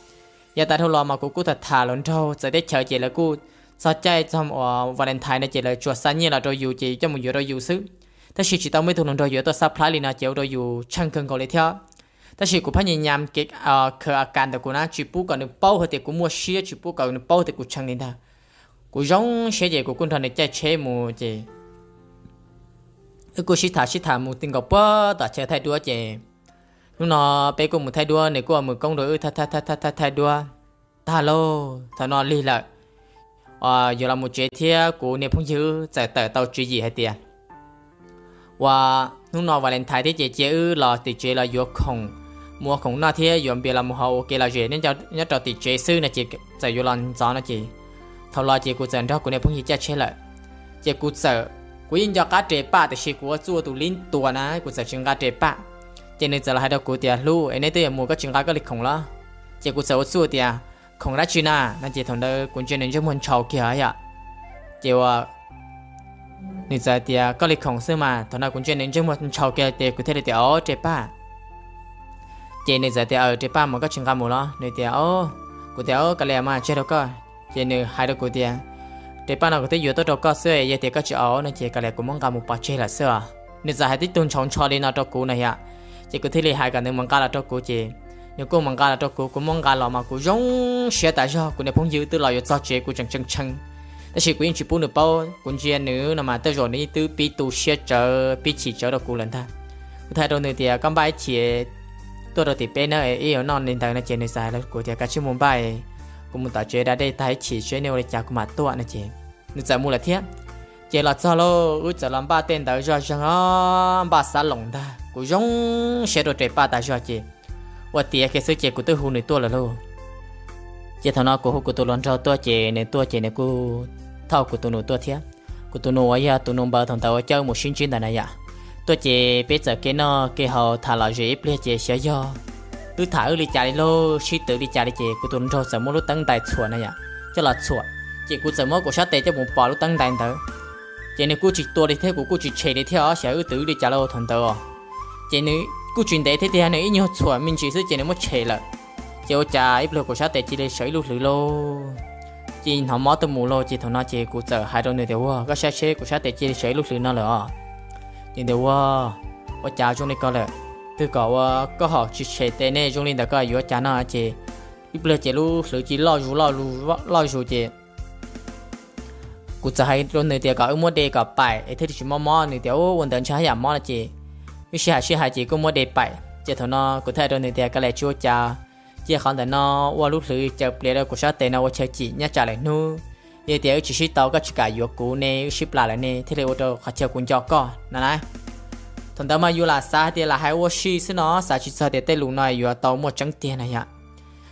Yav tas dhau los mas kuv kuj tham tham hluas nraug txawv teb chaws ces lawv kuj txog caij txog uas Valentine no ces lawv tsuas xa nyiaj los rau yus ces coj mus yuav rau yus xwb. Tab sis tsis tau muaj ib tug hluas nraug yuav tuaj xab plhaib li no ces ua rau yus tsheej kawg nkaus li thiab. Tab sis kuv phab nyas nyas kev khaws a kas ntawm kuv na tsis pub kom nws paub hais tias kuv muaj siab, tsis pub kom nws paub tias kuv tsheej li ntag. Kuv zoo siab ces kuv kuj nrog nws caij tsheb mus ces wb kuj sib tham sib tham mus ti nkaus puag tom chaw thaij duab ces hnub no peb kuj mus thaij duab, nws kuj ua mus koob rau wb thaij thaij thaij thaij duab tag lauj. Thaum no lig lawm, yuav los mus tsev thiab kuv niag phooj ywg txawm tawm tau tswv yim hais tias ua hnub no Valentine thiab ces cia wb los tim tsev los yuav khoom, mus ua khoom noj thiab yuav npias los mus haus ua ke lom zem nyob rau tim tsev xwb no ces txawm yuav los ntxov no ces thaum los ces kuv txawm nrog kuv niag phooj ywg caij tsheb lawm. Ces kuv txawm, kuv yeej nco qab res paj tiam sis kuv ua txuj ua tus lib tuas na kuv txawm tsis nqa res paj. Ces nws txawm los hais rau kuv tias hlub es neb twb yuav mus koj tsis nqa koj li khoom los? Ces kuv txawm ua txuj tias khoom dab tsi na no ces thaum ntawd kuv ntsia nws ntsej muag ntshaus kiag yom. Ces ua nws txawm tias koj li khoom xwb mas, thaum no kuv ntsia nws ntsej muag ntshaus kiag ces kuv thiaj li tias o res paj. Ces nws txawm tias aws res paj mas koj tsis nqa mus los? Nws tias o, kuv tias o kav liam mas tseg rau koj. Ces nws hais rau kuv tias res paj no kuv twb yuav tuaj rau koj xwb, yog tias koj tsis au no ces kav liam kuv muab nqa mus pov tseg lawm xwb os. Nws txawm hais tib tug ntshaus ntsho li no rau kuv na yom. Ces kuv thiaj li hais kom nws mus nqa los rau kuv ces nws kuj mus nqa los rau kuv, kuv muab nqa los mas kuv zoo siab tas zog, kuv niag phooj ywg twb los yuav txog tsev kuv tseem tshee tshee. Tab sis kuv yeej tsis pub nws paub, kuv ntsia nws no mas tej zaum nws yeej twb pib tu siab tsawv pib chim tsawv rau kuv lawm ntag. Kuv thiaj hais rau nws tias koj npaj ib chim tuaj rau tim peb na, ib yuav noj li ntawd no ces nws txawm hais rau kuv tias kav tsij mus npaj, kuv mus tom tsev da dej tag ib chim seb nej ua li cas kuv mam tuaj no ces nws txawm mus lawm thiab. Ces los txog lauj, wb txawm los npaj tej ntawd zoj zeeg os, npaj xav loos ntag, kuv zoo siab rau res paj tas zog ces ua tiav kiag xwb ces kuv twb hu nws tuaj lawm lauj. Ces thaum no kuv hu kuv tus hluas nraug tuaj ces nws tuaj ces nws kuj thauj kuv tus nus tuaj thiab. Kuv tus nus uas yog tus nus npawg thaum ntawd uas coj wb mus sib ntsib ntawd na yom, tuaj ces peb txawm kev noj kev haus tham lom zem ib pliag ces xyov yog wb tham wb li cas li lauj, sib twv li cas li ces kuv tus hluas nraug txawm muab lub teeb ntais txhuam na yom, coj los txhuam. Ces kuv txawm muab kuv sab tes coj mus pom lub teeb ntais ntawd. Ces nws kuj tsis tua li thiab kuv kuj tsis tshem li thiab os, xyov wb twv li cas lauj thaum ntawd os. Ces nws kuj tsis ntev thiab tiag, nws ib nyuag txhuam me ntsis xwb ces nws muab tshem lawm. Ces ua cas ib pliag kuv sab tes cia li sawv ib lub hlwv lauj. Ces hnov mob tuaj mus lauj, ces thaum no ces kuv txawm hais rau nws tias ua koj saib seb kuv sab tes cia li sawv ib lub hlwv no lawm os. Ces tias ua, ua cas zoo li ko lawm, twb kom ua koj hom tsis tshem tes ne, zoo li ntawd koj yuav ua cas no ces ib pliag ces lub hlwv cia li loj zus loj zus ces kuv txawm hais rau nws tias kom wb muab de kom paim es thiaj li tsis mob mob, nws tias ua ntawd ntshe haj yam mob no ces wb sib hais sib hais ces kuj muab de paim. Ces thaum no kuv thiaj hais rau nws tias kav liam tsis ua cas, cia qhov ntawm no ua lub hlwv caws pliav rau kuv sab tes no ua chaw cim nyob tsam lwm hnub yog tias wb tsis sib tau koj tsis kam yuav kuv ne, wb sib plas lawm ne thiaj li ua rau qhov chaw kuv nco koj no na. Thaum ntawd mas yus lam xav hais tias lam hais ua si xwb no, xav tsis txog tias tej lus no yuav tau muaj tseeb tiag na yom.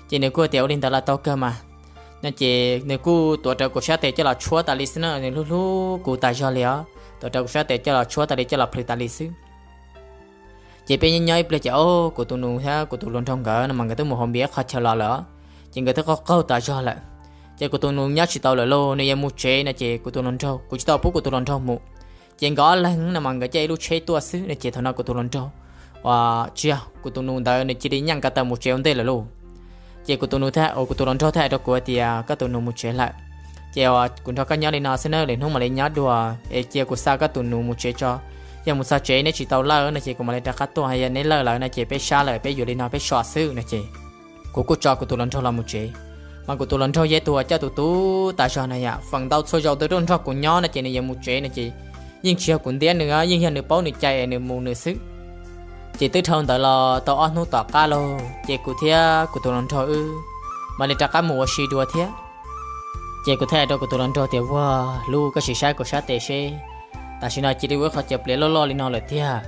Ces nws kuj tias ua li ntawd los tau kawg mas no ces nws kuj tuav rawv kuv sab tes coj los tshuab tas li xwb na, nws hlub hlub kuv tas zog li os, tuav rawv kuv sab tes coj los tshuab tas li coj los plhws tas li xwb. Ces peb nyob nyob ib pliag ces o, kuv tus nus thiab kuv tus hluas nraug nkawd no mas nkawd twb mus haus npias qhov chaw los lawm, ces nkawd twb qaug qaug tas zog lawm. Ces kuv tus nus nyob tsis tau lawm lauj, nws yuav mus tsev no ces kuv tus hluas nraug, kuv tsis tau pub kuv tus hluas nraug mus. Ces nkawd ob leeg no mas nkawd caij ib lub tsheb tuaj xwb no ces thaum no kuv tus hluas nraug, tsis yog, kuv tus nus ntawd nws cia li nyeej ko taw mus tsev ua ntej lawm lauj. Ces kuv tus nus thiaj, kuv tus hluas nraug thiaj hais rau kuv tias koj tus nus mus tsev lawm, ces kuv nrog koj nyob li no xwb na, lwm hnub mam li nyob dua, es cia kuv xa koj tus nus mus tsev tso. Yog mus txog tsev neb tsis tau lawj no ces kuv mam li rov qab tuaj, yog neb lawj lawm no ces peb sab lawm peb yuav li no peb so xwb no ces kuv kuj tso kuv tus hluas nraug los mus tsev. Mas kuv tus hluas nraug yog ib tug uas coj tus tub tas zog na yom, feem ntau txhua zaus tus rooj nrog kuv nyob no ces nws yuav mus tsev no ces yeej tsis yog kuv ntiab nws, yeej yog nws paub nws cai es nws mus nws xwb. Ces twb dhau ntawd los tau ob hnub tom qab lauj, ces kuv thiab kuv tus hluas nraug wb mam li rov qab mus ua si dua thiab. Ces kuv thiaj hais rau kuv tus hluas nraug tias ua, hlub, koj sim saib kuv sab tes seb, tam sim no cia li ua ib qho chaw pliav loj loj li no lawm tiag.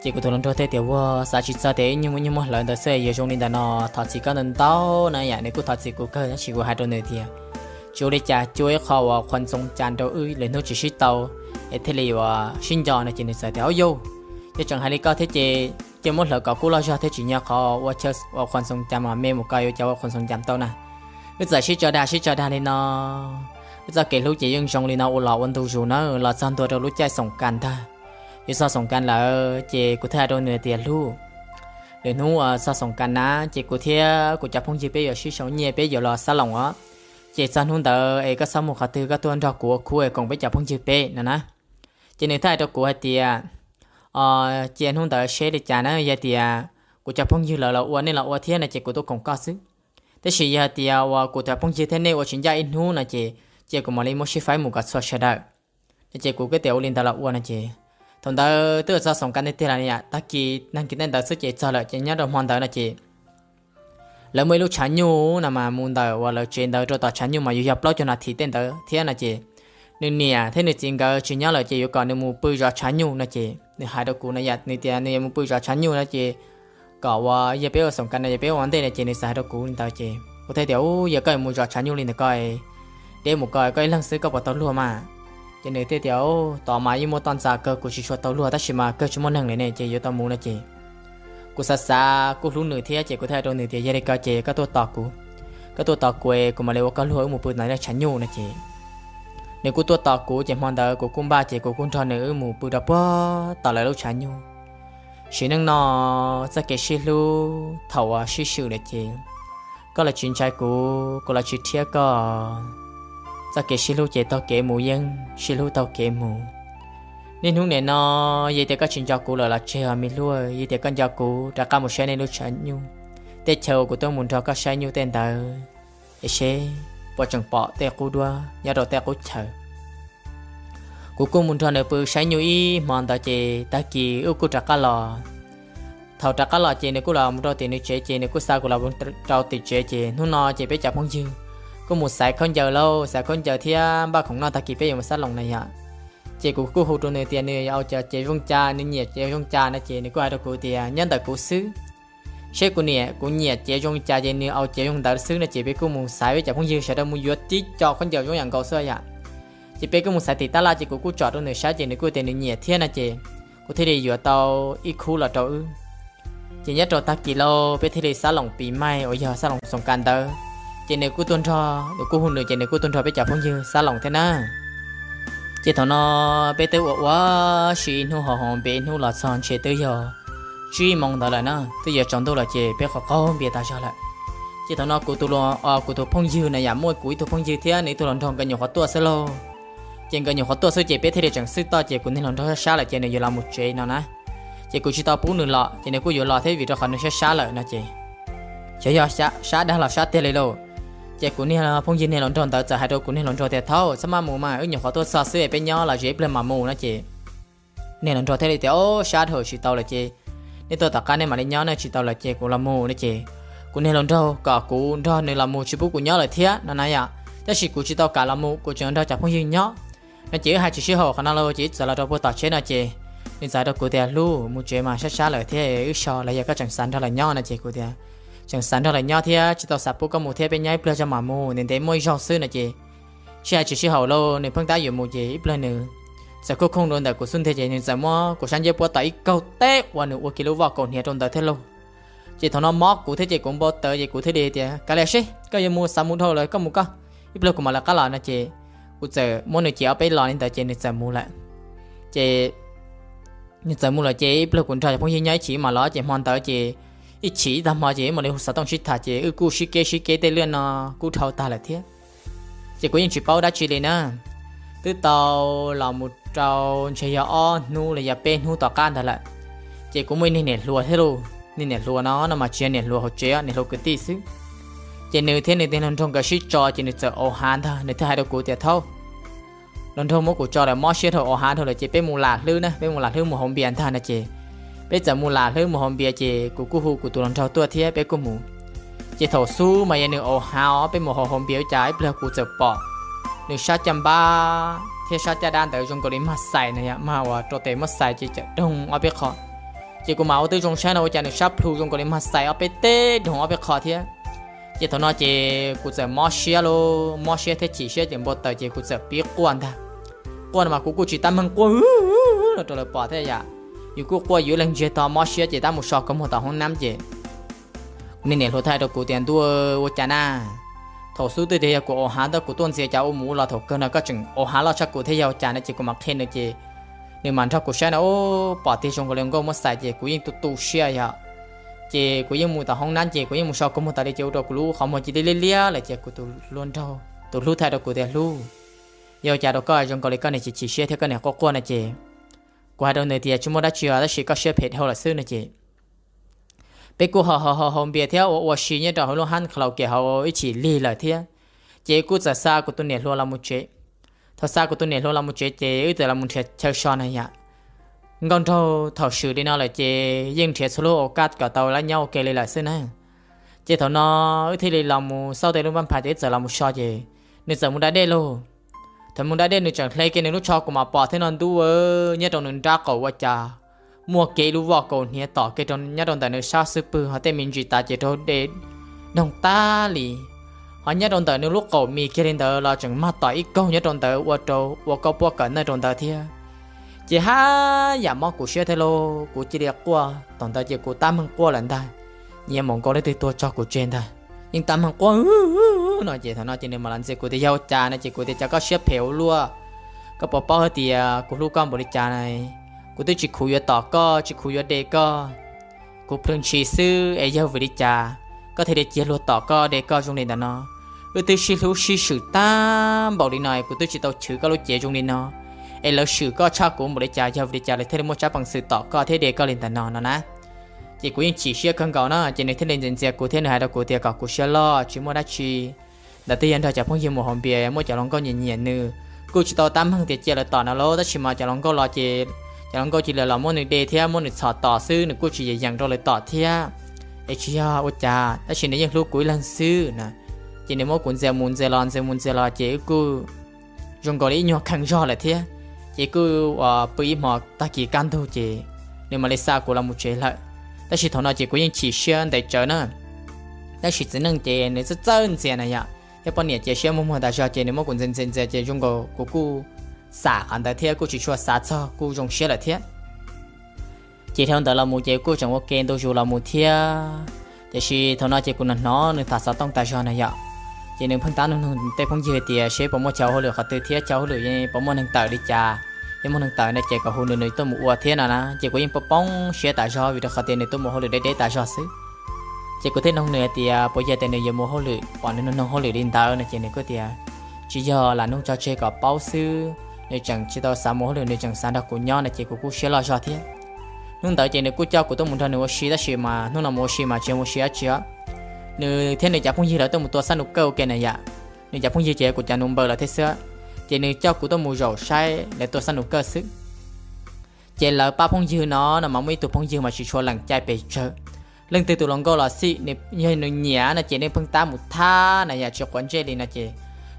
Ces kuv tus hluas nraug thiaj tias ua, xav tsis txog tias ib nyuag nyuag muab hlawv ntawd xwb yuav zoo li ntawd no, thov txim koj ntau ntau na yom. Nws kuj thov txim kuv kawg tab sis kuv hais rau nws tias tsis ua li cas, cia ua ib qho uas qhuas ntxoov cas rau wb lwm hnub tsis sib tau es thiaj li uas sib nco no ces nws txawm tias au yau, yog tseem hais li koj thiab ces Yuav muab hlawv kom kub loj zog thiab tsis nyob qhov ua chaw ua qhuas xoo cas mas me mus ko yuav cov ua qhuas xoo cas tau na. Wb txawm sib tso dag sib tso dag li no, wb txoj kev hlub ces yeej zoo li no ua los ua ntu zus na los txog ntua rau lub caij xoom kas ntag. Yuav txog xoom kas lawm ces kuv thiaj hais rau nws tias, Hlub, lwm hnub uas txog xoom kas na ces kuv thiab kuv cov phooj ywg peb yuav sib sau nyiaj peb yuav los xab loos os. Ces txog hnub ntawd es koj txhob mus qhov twg, koj tuaj nrog kuv ua khub es koom peb cov phooj ywg peb no na. Ces nws thiaj hais rau kuv hais tias, Cia hnub ntawd seb li cas na, yog tias kuv cov phooj ywg lawv los ua nej los ua thiab no ces kuv tuaj koom koj xwb. Tab sis yog hais tias uas kuv cov phooj ywg thiab nej ua tsis ncaj ib hnub no ces cia kuv mam li muab sib faib mus kom txhua sawv daws no ces kuv kuj tias ua li ntawd los ua no ces thaum ntawd twb txog xoom kas tiag tiag lawm yom, tag kis tag kis tej ntawd xwb ces txog lawm ces nyob rau hmo ntawd no ces lawv muaj ib lub tshav nyuj no mas mus ntawm uas lawv tsev ntawd rau tom tshav nyuj mas yuav yog plaub caug nas this tej ntawd thiab no ces nws niam thiab nws txiv nkawd tsis nyob lawm ces yuav kom nws mus pw zov tshav nyuj no ces nws hais rau kuv no yom, nws tias nws yuav mus pw zov tshav nyuj no ces kom uas yog peb ua xoom kas no yog peb ua ua ntej no ces nws txawm hais rau kuv li ntawd ces kuv thiaj tias, Ub, yog koj yuav mus zov tshav nyuj li ntawd koj deb mus ko koj ib leeg xwb koj puas tau luag mas? Ces nws thiaj tias, Ub, tod mas yeej muaj toj ntxas kawg kuv tsis tshua tau luag tab sis mas kawg tsis muaj neeg li ne ces yuav tau mus no ces kuv xav xav kuj hlub nws thiab ces kuv thiaj hais rau nws tias, Yog li ko ces koj tuaj tos kuv, koj tuaj tos kuv es kuv mam li ua koj luag wb mus pw tom lub tshav nyuj no ces nws kuj tuaj tos kuv ces hmo ntawd kuv kuj npaj ces kuv kuj nrog nws wb mus pw rau puag tom lawv lub tshav nyuj. Sim neej no txoj kev sib hlub thaum uas sib swm lawm ces koj los tsis ntshai kuv, kuv los tsis rhiab koj. Txoj kev sib hlub ces taug kev mus yeej sib hlub taug kev mus. Niaj hnub nim no yog tias koj tsis nco kuv lawm los tseg os me hlub, yog tias koj nco kuv rov qab mus saib nej lub tshav nyuj, tej chaw uas kuv tuaj mus nrog koj saib nyuj tej ntawd es seb puas tseem pom tej qub duab nyob rau tej qub chaw. Kuv kuj mus nrog nws pw saib nyuj ib hmo ntawd ces tag kis wb kuj rov qab los. Thaum rov qab los ces nws kuj los mus rau tim nws tsev ces nws kuj xa kuv los rau tim tsev ces hnub no ces peb cov phooj ywg kuj mus xaiv khaub ncaws lauj, xaiv khaub ncaws thiab npaj khoom noj tag kis peb yuav mus xab loos na yom. Ces kuv kuj hu rau nws tias nws au cov cev zoo cas, nws nyiam cev zoo cas no ces nws kuj hais rau kuv tias nyob ntawm kuv xwb, seb kuv niam kuv nyiam cev zoo cas ces nws au cev zoo ntawd xwb no ces peb kuj mus xaiv peb cov phooj ywg sawv daws mus yuav tib co khaub ncaws zoo yam nkaus xwb yom. Ces peb kuj mus xaiv tim tab laj ces kuv kuj tsom rau nws saib ces nws kuj tias nws nyiam thiab no ces kuv thiaj li yuav tau ib khub los rau wb. Ces nyob rau tag kis lauj peb thiaj li xab loos pis maij uas yog xab loos xoom kas ntawd. Ces nws kuj tuaj nrog, nws kuj hu nws ces nws kuj tuaj nrog peb cov phooj ywg xab loos thiab na. Ces thaum no peb twb ua ua si ib hnub haus haus npias ib hnub los txog ntshe twb yog tsib moos ntawd lawm na, twb yuav tsaus ntuj lawm ces peb qaug qaug npias tas zog lawm. Ces thaum no kuv tus, kuv tus phooj ywg na yam muaj kuv ib tug phooj ywg thiab nws ib tug hluas nraug nkawd nyuam qhuav tuaj xwb lauj. Ces nkawd nyuam qhuav tuaj xwb ces peb thiaj li tseem xwb toj ces kuv niag hluas nraug sab sab lawm ces nws yuav los mus tsev no na. Ces kuv tsis tau pub nws los ces nws kuj yuav los thiab vim rau qhov nws sab sab lawm no ces xyov yog sab dag los sab tiag li lauj. Ces kuv niag phooj ywg niag hluas nraug ntawd txawm hais rau kuv niag hluas nraug tias thaub txhob maj mus mas wb nyuam qhuav tuaj txog xwb es peb nyob los zem ib pliag mam mus no ces niag hluas nraug thiaj li tias o sab dhau tsis tau lawm ces nej tuaj tom qab nej mam li nyob na, tsis tau lawm ces kuv los mus no ces kuv niag hluas nraug kom kuv nrog nws los mus tsis pub kuv nyob lawm thiab no na yom. Tab sis kuv tsis tau kam los mus, kuv tseem nrog cov phooj ywg nyob no ces wb hais tsis sib haum qhov no lauj ces wb txawm los rau puag tom tsheb no ces nws txawm hais rau kuv tias hlub, mus tsev mas sab sab lawm thiab wb so los yog koj tseem xav nrog lawv nyob no ces kuv tias tseem xav nrog lawv nyob thiab tsis tau xav pub koj mus thiab peb nyob ib pliag tso mam mus, ntev ntev muaj ib zaug xwb no ces sib hais tsis sib haum lauj, nws pheej tab yuav mus ces ib pliag nws txawm khooj khooj rau ntawm kuv xub ntiag ces nws txawm muab kuv sab ncej puab tom ib kaug teb uas nws ua kiag lub voj kaus hniav rau ntawd thiab lauj. Ces thaum no mob kuv thiab ces kuv npau taws ces kuv thiaj li tias kav liam seb koj yuav mus xav mus dhau lawm koj mus koj, ib pliag kuv mam lawv qab los no ces kuv txawm muab nws cev ob peb los li ntawd ces nws txawm mus lawm. Ces nws txawm mus lawm ces ib pliag kuv nrog cov phooj ywg nyob ib chim mam los ces hmo ntawd ces ib chim ib tag hmo ces wb mam li hu xov tooj sib tham ces wb kuj sib keb sib keb tej lwaj no kuj dhau tag lawm thiab. Ces kuv yeej tsis paub dab tsi li na. Twb tau los mus rau ntshe yog ob hnub los yog peb hnub tom qab ntag lawm. Ces kuv muaj ib niag niam hluas thiab lauj, niag niam hluas no no mas tsis yog niam hluas hauv tsev, niam hluas kwv tij xwb. Ces nws thiab nws tus hluas nraug nkawd sib tso ces nws txawm au hav ntag, nws thiaj hais rau kuv tias thaub, hluas nraug muab kuv tso lawm mob siab dhau au hav dhau lawm ces peb mus lam hlwb na, peb mus lam hlwb mus haus npias ntag no ces peb txawm mus lam hlwb mus haus npias ces kuv kuj hu kuv tus hluas nraug tuaj thiab peb kuj mus. Ces thaum xub mas yog nws au hav os, peb mus haus haus npias ua cas ib pliag kuv txawm pom nws sab caj npab thiab sab caj dab ntawd zoo nkaus li mag xais na yom, mag uas rau tes muab xais ces cawm doog ob peb qho. Ces kuv mam ua twb zoo saib no ua cas nws sab plhu zoo nkaus li mag xais ob peb teb doog ob peb qho thiab. Ces thaum no ces kuv txawm mob siab lauj, mob siab thiab chim siab ces npau taws ces kuv txawm pib quaj ntag. Quaj no mas kuv kuj tsis tab meeg quaj no rau lawv pom thiab yom. Yus kuj quaj yus ib leeg ntsiag to mob siab ces tab mus so kua muag tom hoob nab ces kuv niag niam hluas thiaj hais rau kuv tias, Ntuj, ua cas na? Thaum xub twg tias yog kuv ua hav ntawd kuv tuaj ntxias cas ua mus ua los thaum kawg no koj tseem ua hav loj tshaj kuv thiab yog ua cas na? Ces kuv mam qhia nws ces nws mam nrog kuv saib no, ub, pom tiag zoo nkaus li nkauj muab xais ces kuv yeej tu tu siab yom. Ces kuv yeej mus tom hoob nab ces kuv yeej mus so kua muag tas li ces ua rau kuv lub qhov muag cia li liab liab lawm ces kuv tus hluas nraug, tus hlub thiaj hais rau kuv tias, Hlub, yog ua cas rau koj zoo nkaus li koj niag chim chim siab thiab koj niag quaj quaj no? Ces kuv hais rau nws tias, Tsis muaj dab tsi os, tab sis koj siab phem dhau lawm xwb no ces peb kuj haus haus haus npias thiab ua ua si nyob rau hauv lub hab karaoke hauv ib chim lig lawm thiab. Ces kuj txawm xa kuv tus niam hluas los mus tsev. Thaum xa kuv tus niam hluas los mus tsev ces wb txawm los mus nrhiav chaw so na yom. Nkauj nraug thaum swm li no lawm ces yeej nrhiav txhua lub au kaj kom tau lawv nyob ua ke li lawm xwb na. Ces thaum no wb thiaj li los mus xauj tej lub npab phav ces wb txawm los mus so ces nws txawm mus da dej lauj. Thaum mus da dej nws tseem hle kiag nws lub tsho kuv mam pom thiab no ntuj, nyob rau nws nrab qaum ua cas muaj kiag ib lub voj kaus hniav tom kiag rau nyob rau ntawm nws sab xub pwg ho tej me ntsis tas ces raug de doog tag li. Ho nyob rau ntawm nws lub qaum mis kiag li ntawd los tseem mag tom ib kaug nyob rau ntawd ua rau ua koj puab kawm ntawj rau ntawd thiab. Ces haj yam mob kuv siab thiab lauj, kuv cia li quaj, thaum ntawd ces kuv tab meeg quaj lawm ntag. Nyias mus nkaus leej twg tuag tso kuv tseg ntag. Yeej tab meeg quaj no ces thaum no ces nws mam los ntxias kuv tias yog ua cas no ces kuv tias cas koj siab phem ua luaj, koj puas paub hais tias kuv hlub koj npaum li cas na. Kuv twb tsis khuv yuav tom koj tsis khuv yuav de koj, kuv plhws ntshis xwb es yog vim li cas koj thiaj li cia luag tom koj de koj zoo li ntawm no? Wb twb sib hlub sib swm tag npaum li no es kuv twb tsis tau chwv koj lub cev zoo li no, es lawv swm koj tshaj kuv npaum li cas yog vim li cas lawv thiaj li muaj tsab peev xwm tom koj thiab de koj li ntawm no no na? Ces kuv yeej chim siab kawg nkaus na ces nws thiaj li ntxias ntxias kuv thiab nws hais rau kuv tias kom kuv siab loj tsis muaj dab tsi. Ntawd twb yog nrog cov phooj ywg mus haus npias muaj cov hluas nkauj nyiam nyiam nws, kuj tsis tau tab meeg tias cia lawv tom no lauj, tab sis mas cov hluas nkauj los ces cov hluas nkauj cia li los muab nws de thiab muab nws txhom tom xwb, nws kuj tsis yeem yeem rau lawv tom thiab. Es tsis yog ua cas tab sis nws yeej hlub kuv ib leeg xwb na. Ces nws muab kuv ntxias mus ntxias los ntxias mus ntxias los ces wb kuj zoo nkaus li ib nyuag kheej zog lawm thiab. Ces kuj uas pw ib hmo tag kis kaj ntug ces nws mam li xa kuv los mus tsev lawm. Tab sis thaum no ces kuv yeej chim siab ntev tsawv na, tab sis txiv neej ces nws txawj txawj ntxias na yom, thiab poj niam ces siab muag muag tas zog ces nws muab kuv ntxias ntxias ntxias ces zoo nkaus kuv kuj xam qhov ntawd thiab kuj tsis tshua xav txog kuj zoo siab lawm thiab. Ces dhau ntawd los mus ces kuj tseem ua ke ntu zus los mus thiab. Tiam sis thaum no ces kuv hnov hnov nws tham xov tooj tas zog na yom, ces nws pheej tab nug nug tej phooj ywg tias seb puas muaj chaw ua hauj lwm qhov twg thiab chaw ua hauj lwm puas muaj neeg tawm li cas, yog muaj neeg tawm no ces kom hu nws nws tuaj mus ua thiab no na. Ces kuv yeej poob poob siab tas zog vim rau qhov tias nws tuaj mus ua hauj lwm deb deb tas zog xwb. Ces kuv thiaj nug nws hais tias puas yog tias nws yuav mus hauj lwm pom nws nug nug hauj lwm li ntawd no ces nws kuj tias tsis yog, lam nug tso tseg kom paub xwb, nws tseem tsis tau xav mus hauj lwm, nws tseem xav nrog kuv nyob no ces kuv kuj siab loj zog thiab. Hnub ntawd ces nws kuj coj kuv tuaj mus nrog nws ua si tab sis mas hnub no mus ua si mas tsis yog mus ua si dab tsi os. Nws thiab nws cov phooj ywg lawv tuaj mus tua xab nus kawj ua ke na yom. Nws cov phooj ywg ces kuv cov nus npawg lawm thiab xwb. Ces nws coj kuv tuaj mus zaum saib lawv tua xab nus kawj xwb. Ces lawv pab phooj ywg no no mas muaj ib tug phooj ywg mas tsis tshua lees cai pes tsawg. Leej twg tus hluas nkauj los xij, yog nws nyiam no ces nws pheej tab mus thab na yom, tsis quav ntsej li no ces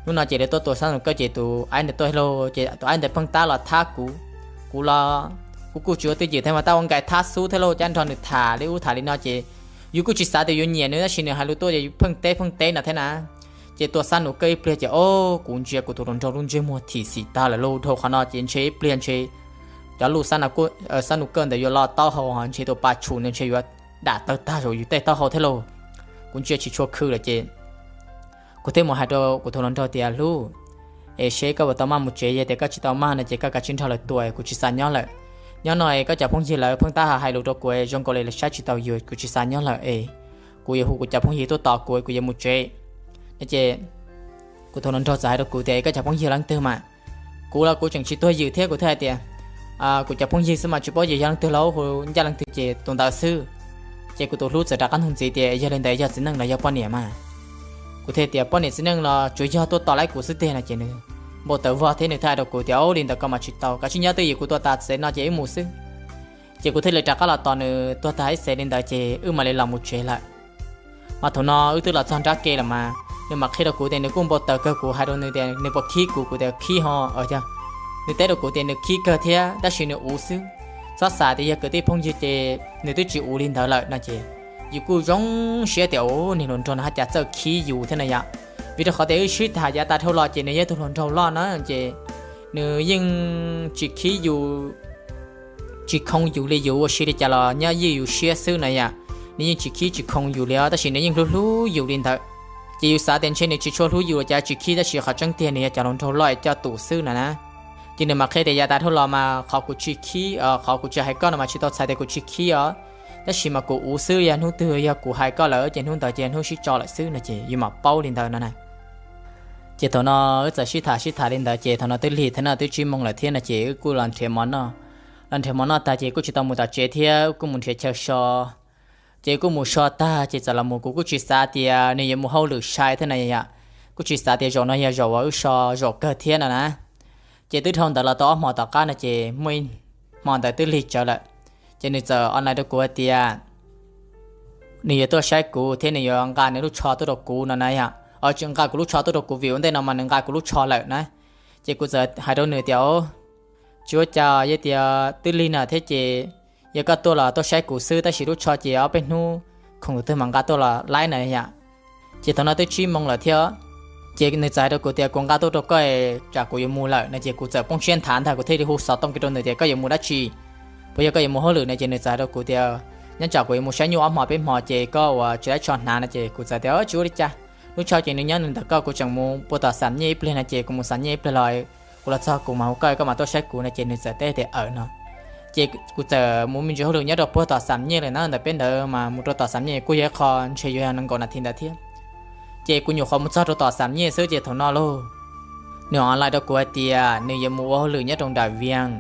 hnub no ces lawv tuaj tua xab nus kawj ces tus aib ntawd tuaj lauj, ces tus aib ntawd pheej tab los thab kuv. Kuv los kuv kuj tsis ua twj ywm thiab mas tab ua nkais thab xub thiab lauj, cab nrog nws tham li ub tham li no ces yus kuj tsis xav tias yuav nyiam nws tab sis nws hais lus tuaj ces yus pheej teb pheej teb no thiab na. Ces tua xab nus kawj ib pliag ces o, kuv ntsia kuv tus hluas nraug lub ntsej muag thim xim tag lawm lauj, dhau qhov no ces ntshe ib pliag ntshe cov lub xab nus kawj ntawd yuav lo taub hau, ntshe tus pa tshum ntawd ntshe yuav dam tawg tag saum yus tej taub hau thiab lauj. Kuv ntsia tsis tshua khw lawm ces kuv thiaj mus hais rau kuv tus hluas nraug tias, Hlub, es seb koj puas tau maj mus tsev, yog tias koj tsis tau maj no ces koj kav tsij nrog lawv tua, kuv tsis xav nyob lawm. Nyob no es koj cov phooj ywg lawv pheej tab hais lus rau kuv zoo nkaus li lawv saib tsis taus yus, kuv tsis xav nyob lawm es kuv yuav hu kuv cov phooj ywg tuaj tos kuv, kuv yuav mus tsev. No ces kuv tus hluas nraug txawm hais rau kuv tias, Koj cov phooj ywg leej twg mas? Kuv los kuv tseem tsis tuag ywm thiab, kuv thiaj hais tias, Kuv cov phooj ywg xwb mas tsis paub yog leej twg los hu ncaj leej twg ces tus ntawd xwb. Ces kuv tus hlub txawm rov qab nug ntxiv tias, Yog li ntawd yog txiv neej los yog poj niam mas? Kuv thiaj tias, Poj niam txiv neej los tsuas yog tuaj tos laib kuv xwb tiag no ces nws npau taws vog thiab nws thiaj hais rau kuv tias, Ub, li ntawd koj mas tsis tau, kav tsij nyob twj ywm, kuv tua tas tsev no ces wb mus xwb. Ces kuv thiaj li rov qab los tos nws tuag tag ib xev li ntawd ces wb mam li los mus tsev lawm. Mas thaum no wb twb los txog nrab ke lawm mas nws mam qhia rau kuv tias nws kuj npau taws kawg, kuv hais rau nws tias nws puas khib kuv, kuv tias khib ho, nws teb rau kuv tias nws khib kawg thiab tab sis nws uv xwb. Txhob xav tias yog kwv tij phooj ywg ces nws twb tsis uv li ntawd lawm no ces yus kuj zoo siab tias, Ub, niag hluas nraug no haj cas txawj khib yus thiab no yom. Vim rau qhov tias wb sib tham yav tas dhau los ces nws yog ib tug hluas nraug loj na ces nws yeej tsis khib yus tsis khoo yus li, yus ua si li cas los nyob ywj yus siab xwb na yom. Nws yeej tsis khib tsis khoo yus li os, tab sis nws yeej hlub hlub yus li ntawd. Ces yus xav tias ntshe nws tsis tshua hlub yus los cas tsis khib, tab sis qhov tseeb tiag nws yog cov hluas nraug loj es coj tus xwb no na. Ces nws mam qhia tias yav tas dhau los mas qhov kuv tsis khib, qhov kuv tsis hais koj no mas tsis tau txhais tias kuv tsis khib os, tab sis mas kuv ua xwb, yog hnub twg yog kuv hais koj lawm ces hnub ntawd ces hnub sib tso lawm xwb no ces yus mam paub li ntawd no na. Ces thaum no wb txawm sib tham sib tham li ntawd ces thaum no twb lig thiab no twb tsib moos lawm thiab no ces wb kuj los nrhiav mov noj. Los nrhiav mov noj tag ces kuj tsis tau mus tom tsev thiab, wb kuj mus nrhiav chaw so. Ces kuj mus so tag ces txawm los mus, kuv kuj tsis xav tias nws yuav mus hauj lwm sai thiab na yom. Kuj tsis xav tias zaum no yog zaum uas wb so zaum kawg thiab no na. Ces twb dhau ntawd los tau ob hmo tom qab no ces muaj ib hmo ntawd twb lig tsawv lawm, ces nws txawm online rau kuv hais tias nws yuav tuaj saib kuv thiab nws yuav nqa nws lub tsho tuaj rau kuv no na yom. Tsis nqa kuv lub tsho tuaj rau kuv vim ua ntej no mas nws nqa kuv lub tsho lawm na. Ces kuv txawm hais rau nws tias, tsis ua cas, yog tias twb lig na thiab ces yog koj tuaj los tuaj saib kuv xwb, tab sis lub tsho ces ob peb hnub khoom tus twg mam nqa tuaj los laib na yom. Ces thaum no twb tsib moos lawm thiab, ces nws txawm hais rau kuv tias kuv nqa tuaj rau koj, tsam kuv yuav mus lawm no ces kuv txawm poob siab nthav ntag, kuv thiaj li hu xov tooj kiag rau nws tias koj yuav mus dab tsi, puas yog koj yuav mus hauj lwm no ces nws txawm hais rau kuv tias nyob tsam kuv yuav mus saib nyuj ob hmo peb hmo ces koj uas tsis laib tsho hnav no ces kuv txawm tias tsis ua li cas, lub tsho ces nws nyob nws ntawm koj, kuv tseem mus puag tom xam nyiaj ib pliag no ces kuv mus xam nyiaj ib pliag los kuv los txog kuv mam hu koj, koj mam tuaj saib kuv no ces nws txawm teb tias aws no. Ces kuv txawm mus me ntsis hauj lwm nyob rau puag tom xam nyiaj lawm na, ntawm peb ntawd mas mus rau tom xam nyiaj kuj yog ib qho ntshe yuav yog nees nkaum nas this ntawd thiab. Ces kuv nyuam qhuav mus txog rau tom xam nyiaj xwb ces thaum no lauj, nws online rau kuv hais tias nws yuav mus ua hauj lwm nyob rau nram Vias,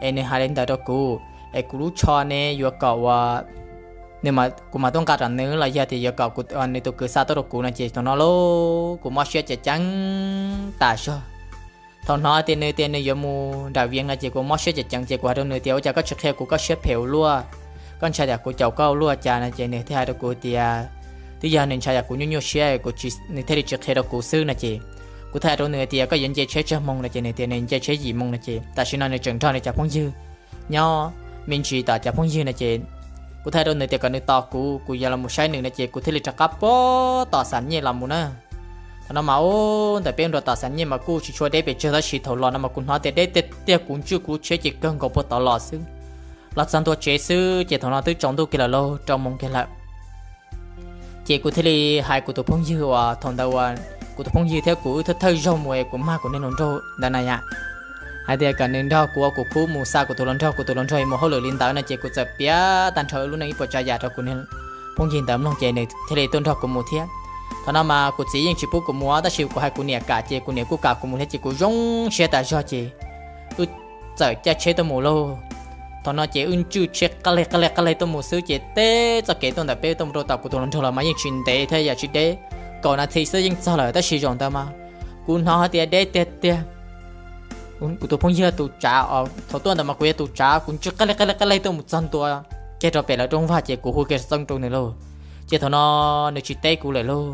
es nws hais li ntawd rau kuv, es kuv lub tsho ne yuav kom uas nws, kuv mam tuaj nqa rau nws los yog tias yuav kom nws tus kwv xa tuaj rau kuv no ces thaum no lauj kuv mob siab ceev ceev tas zog. Thaum hnov tias nws tias nws yuav mus nram Vias no ces kuv mob siab ceev ceev ces kuv hais rau nws tias ua cas koj tsis qhia kuv, koj siab phem ua luaj, koj ntshai tias kuv caum koj ua luaj cas no ces nws thiaj hais rau kuv tias twb yog nws ntshai tias kuv nyuaj nyuaj siab, nws thiaj li tsis qhia rau kuv xwb no ces kuv thiaj hais rau nws tias koj yuav nce tsheb tsawg moos no ces nws tias nws nce tsheb yim moos no ces tam sim no nws tseem nrog nws cov phooj ywg nyob me ntsis tom cov phooj ywg no ces kuv thiaj hais rau nws tias kom nws tos kuv, kuv yuav los mus saib nws no ces kuv thiaj li rov qab puag tom xam nyiaj los mus na. Thaum no mas ub ntawm peb mus rau tom xam nyiaj mas kuj tsis tshua deb pes tsawg tab sis thaum los no mas kuv hnov tias deb tiag tiag, kuv ntswj kuv lub tsheb ces kawg nkaus puag tod los xwb. Los txog ntua tsev xwb ces thaum no twb tsaus ntuj kiag lawm lauj, rau moos kiag lawm. Ces kuv thiaj li hais kuv tus phooj ywg uas thaum ntawd uas kuv tus phooj ywg thiab kuv wb thawj thawj zaug mus es kuv mag kuv niag hluas nraug ntawd na yom, hais tias kom nws nrog kuv ua kuv khub mus xa kuv tus hluas nraug, kuv tus hluas nraug yuav mus hauj lwm li ntawd no ces kuv txawm piav tag nrho wb lub neej ib puas tsav yam rau kuv niag phooj ywg ntawd mloog ces nws thiaj li tuaj nrog kuv mus thiab. Thaum no mas kuv txiv yeej tsis pub kuv mus tab sis kuv hais kuv niam kam ces kuv niam kuj kam kuv mus thiab ces kuv zoo siab tas zog ces wb txawm caij tsheb tuaj mus lauj. Thaum no ces wb ntswj tsheb qab leg qab leg qab leg tuaj mus xwb ces teb txoj kev tuaj ntawm peb tuaj mus rau tom kuv tus hluas nraug los mas yeej tsis ntev thiab, yam tsis deb kaum nas this xwb yeej txog lawm tab sis zaum ntawd mas kuv hnov hais tias deb tiag tiag. Kuv tus phooj ywg tus tsav os, thaum tuaj ntawd mas kuv yog tus tsav, kuv ntswj qab leg qab leg qab leg tuaj mus txog ntua kiag rau pem lawv rooj vag ces kuv hu kiag xov tooj rau nws lauj. Ces thaum no nws tsis teb kuv lawm lauj.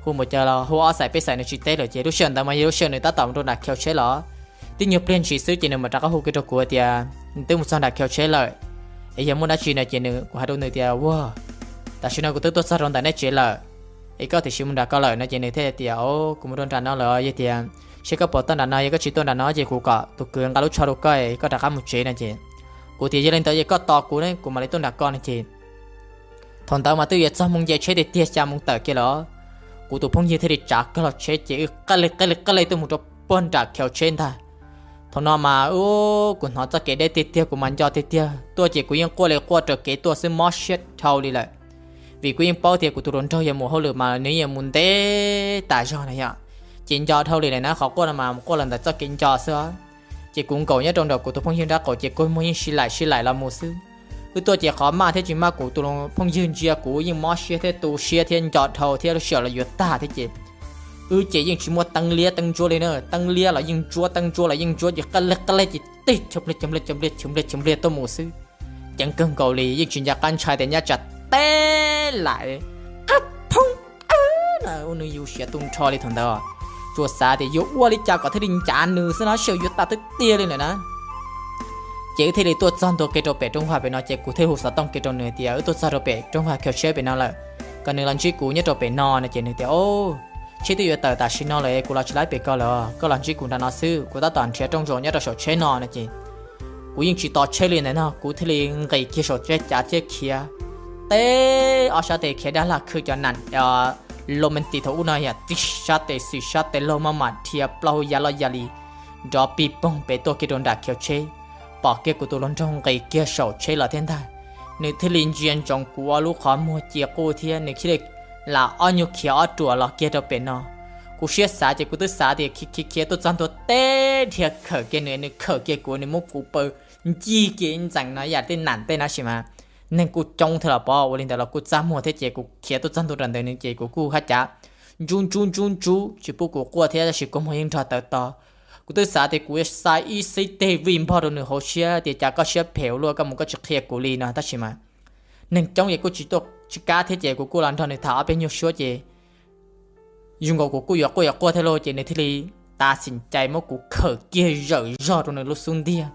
Hu npaum cas los hu ob xais peb xais nws tsis teb lawm ces lub sij hawm ntawd mas yog lub sij hawm nws tab tom mus rau nram khiv tsheb los. Tib nyuag pliag ntshis xwb ces nws mam rov qab hu kiag rau kuv tias nws twb mus txog nram khiv tsheb lawm, es yog muaj dab tsi no ces nws, kuv hais rau nws tias ua tam sim no kuv twb tuaj txog rau ntawm nej tsev lawm, es koj tiam sis mus nram ko lawm no ces nws thiaj tias o kuv mus rau nram no lawm, yog tias seb koj puas tuaj nram no, yog koj tsis tuaj nram no ces kuv kom tus kwv nqa lub tsho rau koj, koj rov qab mus tsev no ces kuv tias yog li ntawd es koj tos kuv ne, kuv mam li tuaj nram ko no ces thaum ntawd mas twb yuav txog moo nce tsheb tiag tiag xya moo tawm kiag lawm. Kuv tus phooj ywg thiaj li tsav kawg los tsheb ces wb qab leg qab leg qab leg tuaj mus rau puag nram khiv tsheb ntag. Thaum no mas kuv hnov txoj kev deb tiag tiag, kuv mas nco tiag tiag, tuaj ces kuv yeej quaj li quaj raws kev tuaj xwb, mob siab dhau li lawm. Vim kuv yeej paub tias kuv tus hluas nraug yuav mus hauj lwm mas nws yuav mus ntev tas zog na yom, ces nco dhau li lawm na, qhov quaj no mas quaj los ntawm txoj kev nco xwb. Ces kuv nkaum nyob rau nram kuv tus phooj ywg nrab qaum ces kua muag yeej sib laim sib laim los mus xwb. Wb tuaj ces qhov maj thiab tsis maj kuv tus phooj ywg ntsia kuv yeej mob siab thiab tu siab thiab nco dhau thiab lub sij hawm los yuav tag thiab ces wb ces yeej tsis muaj teeb liab teeb ntsuab li na, teeb liab los yeej ntsuab teeb ntsuab los yeej ntsuab ces qab leg qab leg ces tib chawv npliag chawv npliag chawv npliag chawv npliag tuaj mus xwb. Ceev kawg nkaus li, yeej tsis nco qab ntshai tias nyab tsam teb laim qab phoob na, ua nws yus siav tu nrho li thaum ntawd. Tsuas xav tias yuav ua li cas kom thiaj li ncav nws xwb no, sij hawm yuav tas twb tiag li lawm na. Ces wb thiaj li tuaj txog ntua kiag rau pem rooj vag pem no ces kuv thiaj hu xov tooj kiag rau nws tias wb tuaj txog rau pem rooj vag khiv tsheb pem no lawm, kom nws los ntsib kuv nyob rau pem no no ces nws tias o, tsheb twb yuav tawm tam sim no lawm, kuv los tsis laib pem ko lawm, koj los ntsib kuv nram no xwb, kuv tab tom nrhiav rooj zaum nyob rau saum tsheb no no ces kuv kuv yeej tsis tos tsheb li ntawd no, kuv thiaj li nqis kiag saum tsheb cav thiab khiav teb ob sab tes khiav dab laj khwb cov nam lo me nti thaum ub no yam tib sab tes xis sab tes laug maj mam dhia plaub hau ya loj ya li nrov pig poog pem tuaj kiag rau nram khiv tsheb. Pom kiag kuv tus hluas nraug nqis kiag saum tsheb los thiab ntag, nws thiaj li ntsia ntsoov kuv ob lub qhov muag cia quj thiab nws thiaj li lam ob nyuag khiav ob ruam los kiag rau pem no. Kuv siab xav ces kuv twb xav tias khiav khiav khiav tuaj txog ntua teb dhia khawm kiag nws, nws khawm kiag kuv, nws muab kuv paws ncig kiag ib ntxees no yam tej nam tej na sis mas neeg kuj coob thiab los pov ua li ntawd los kuj txaj muag thiab ces kuv khiav tuaj txog ntua rau ntawd nws ces kuv kuj haj cav ntsub ntsub ntsub ntsub tsis pub kuv quaj thiab tab sis kua muag yeej nrog tawv to. Kuv twb xav tias kuv xa ib xib teg vij npog rau nws hauv siab tias cas koj siab phem ua luaj koj mus koj tsis qhia kuv li no tab sis mas neeg coob ces kuj tsis tuaj tsis kab thiab ces kuv kuj los nrog nws tham ob peb nyuag suab ces zoo nkaus kuv kuj yuav quaj yuav quaj thiab lauj ces nws thiaj li tas xim cai muab kuv khawm kiag zawm zog rau nws lub xub ntiag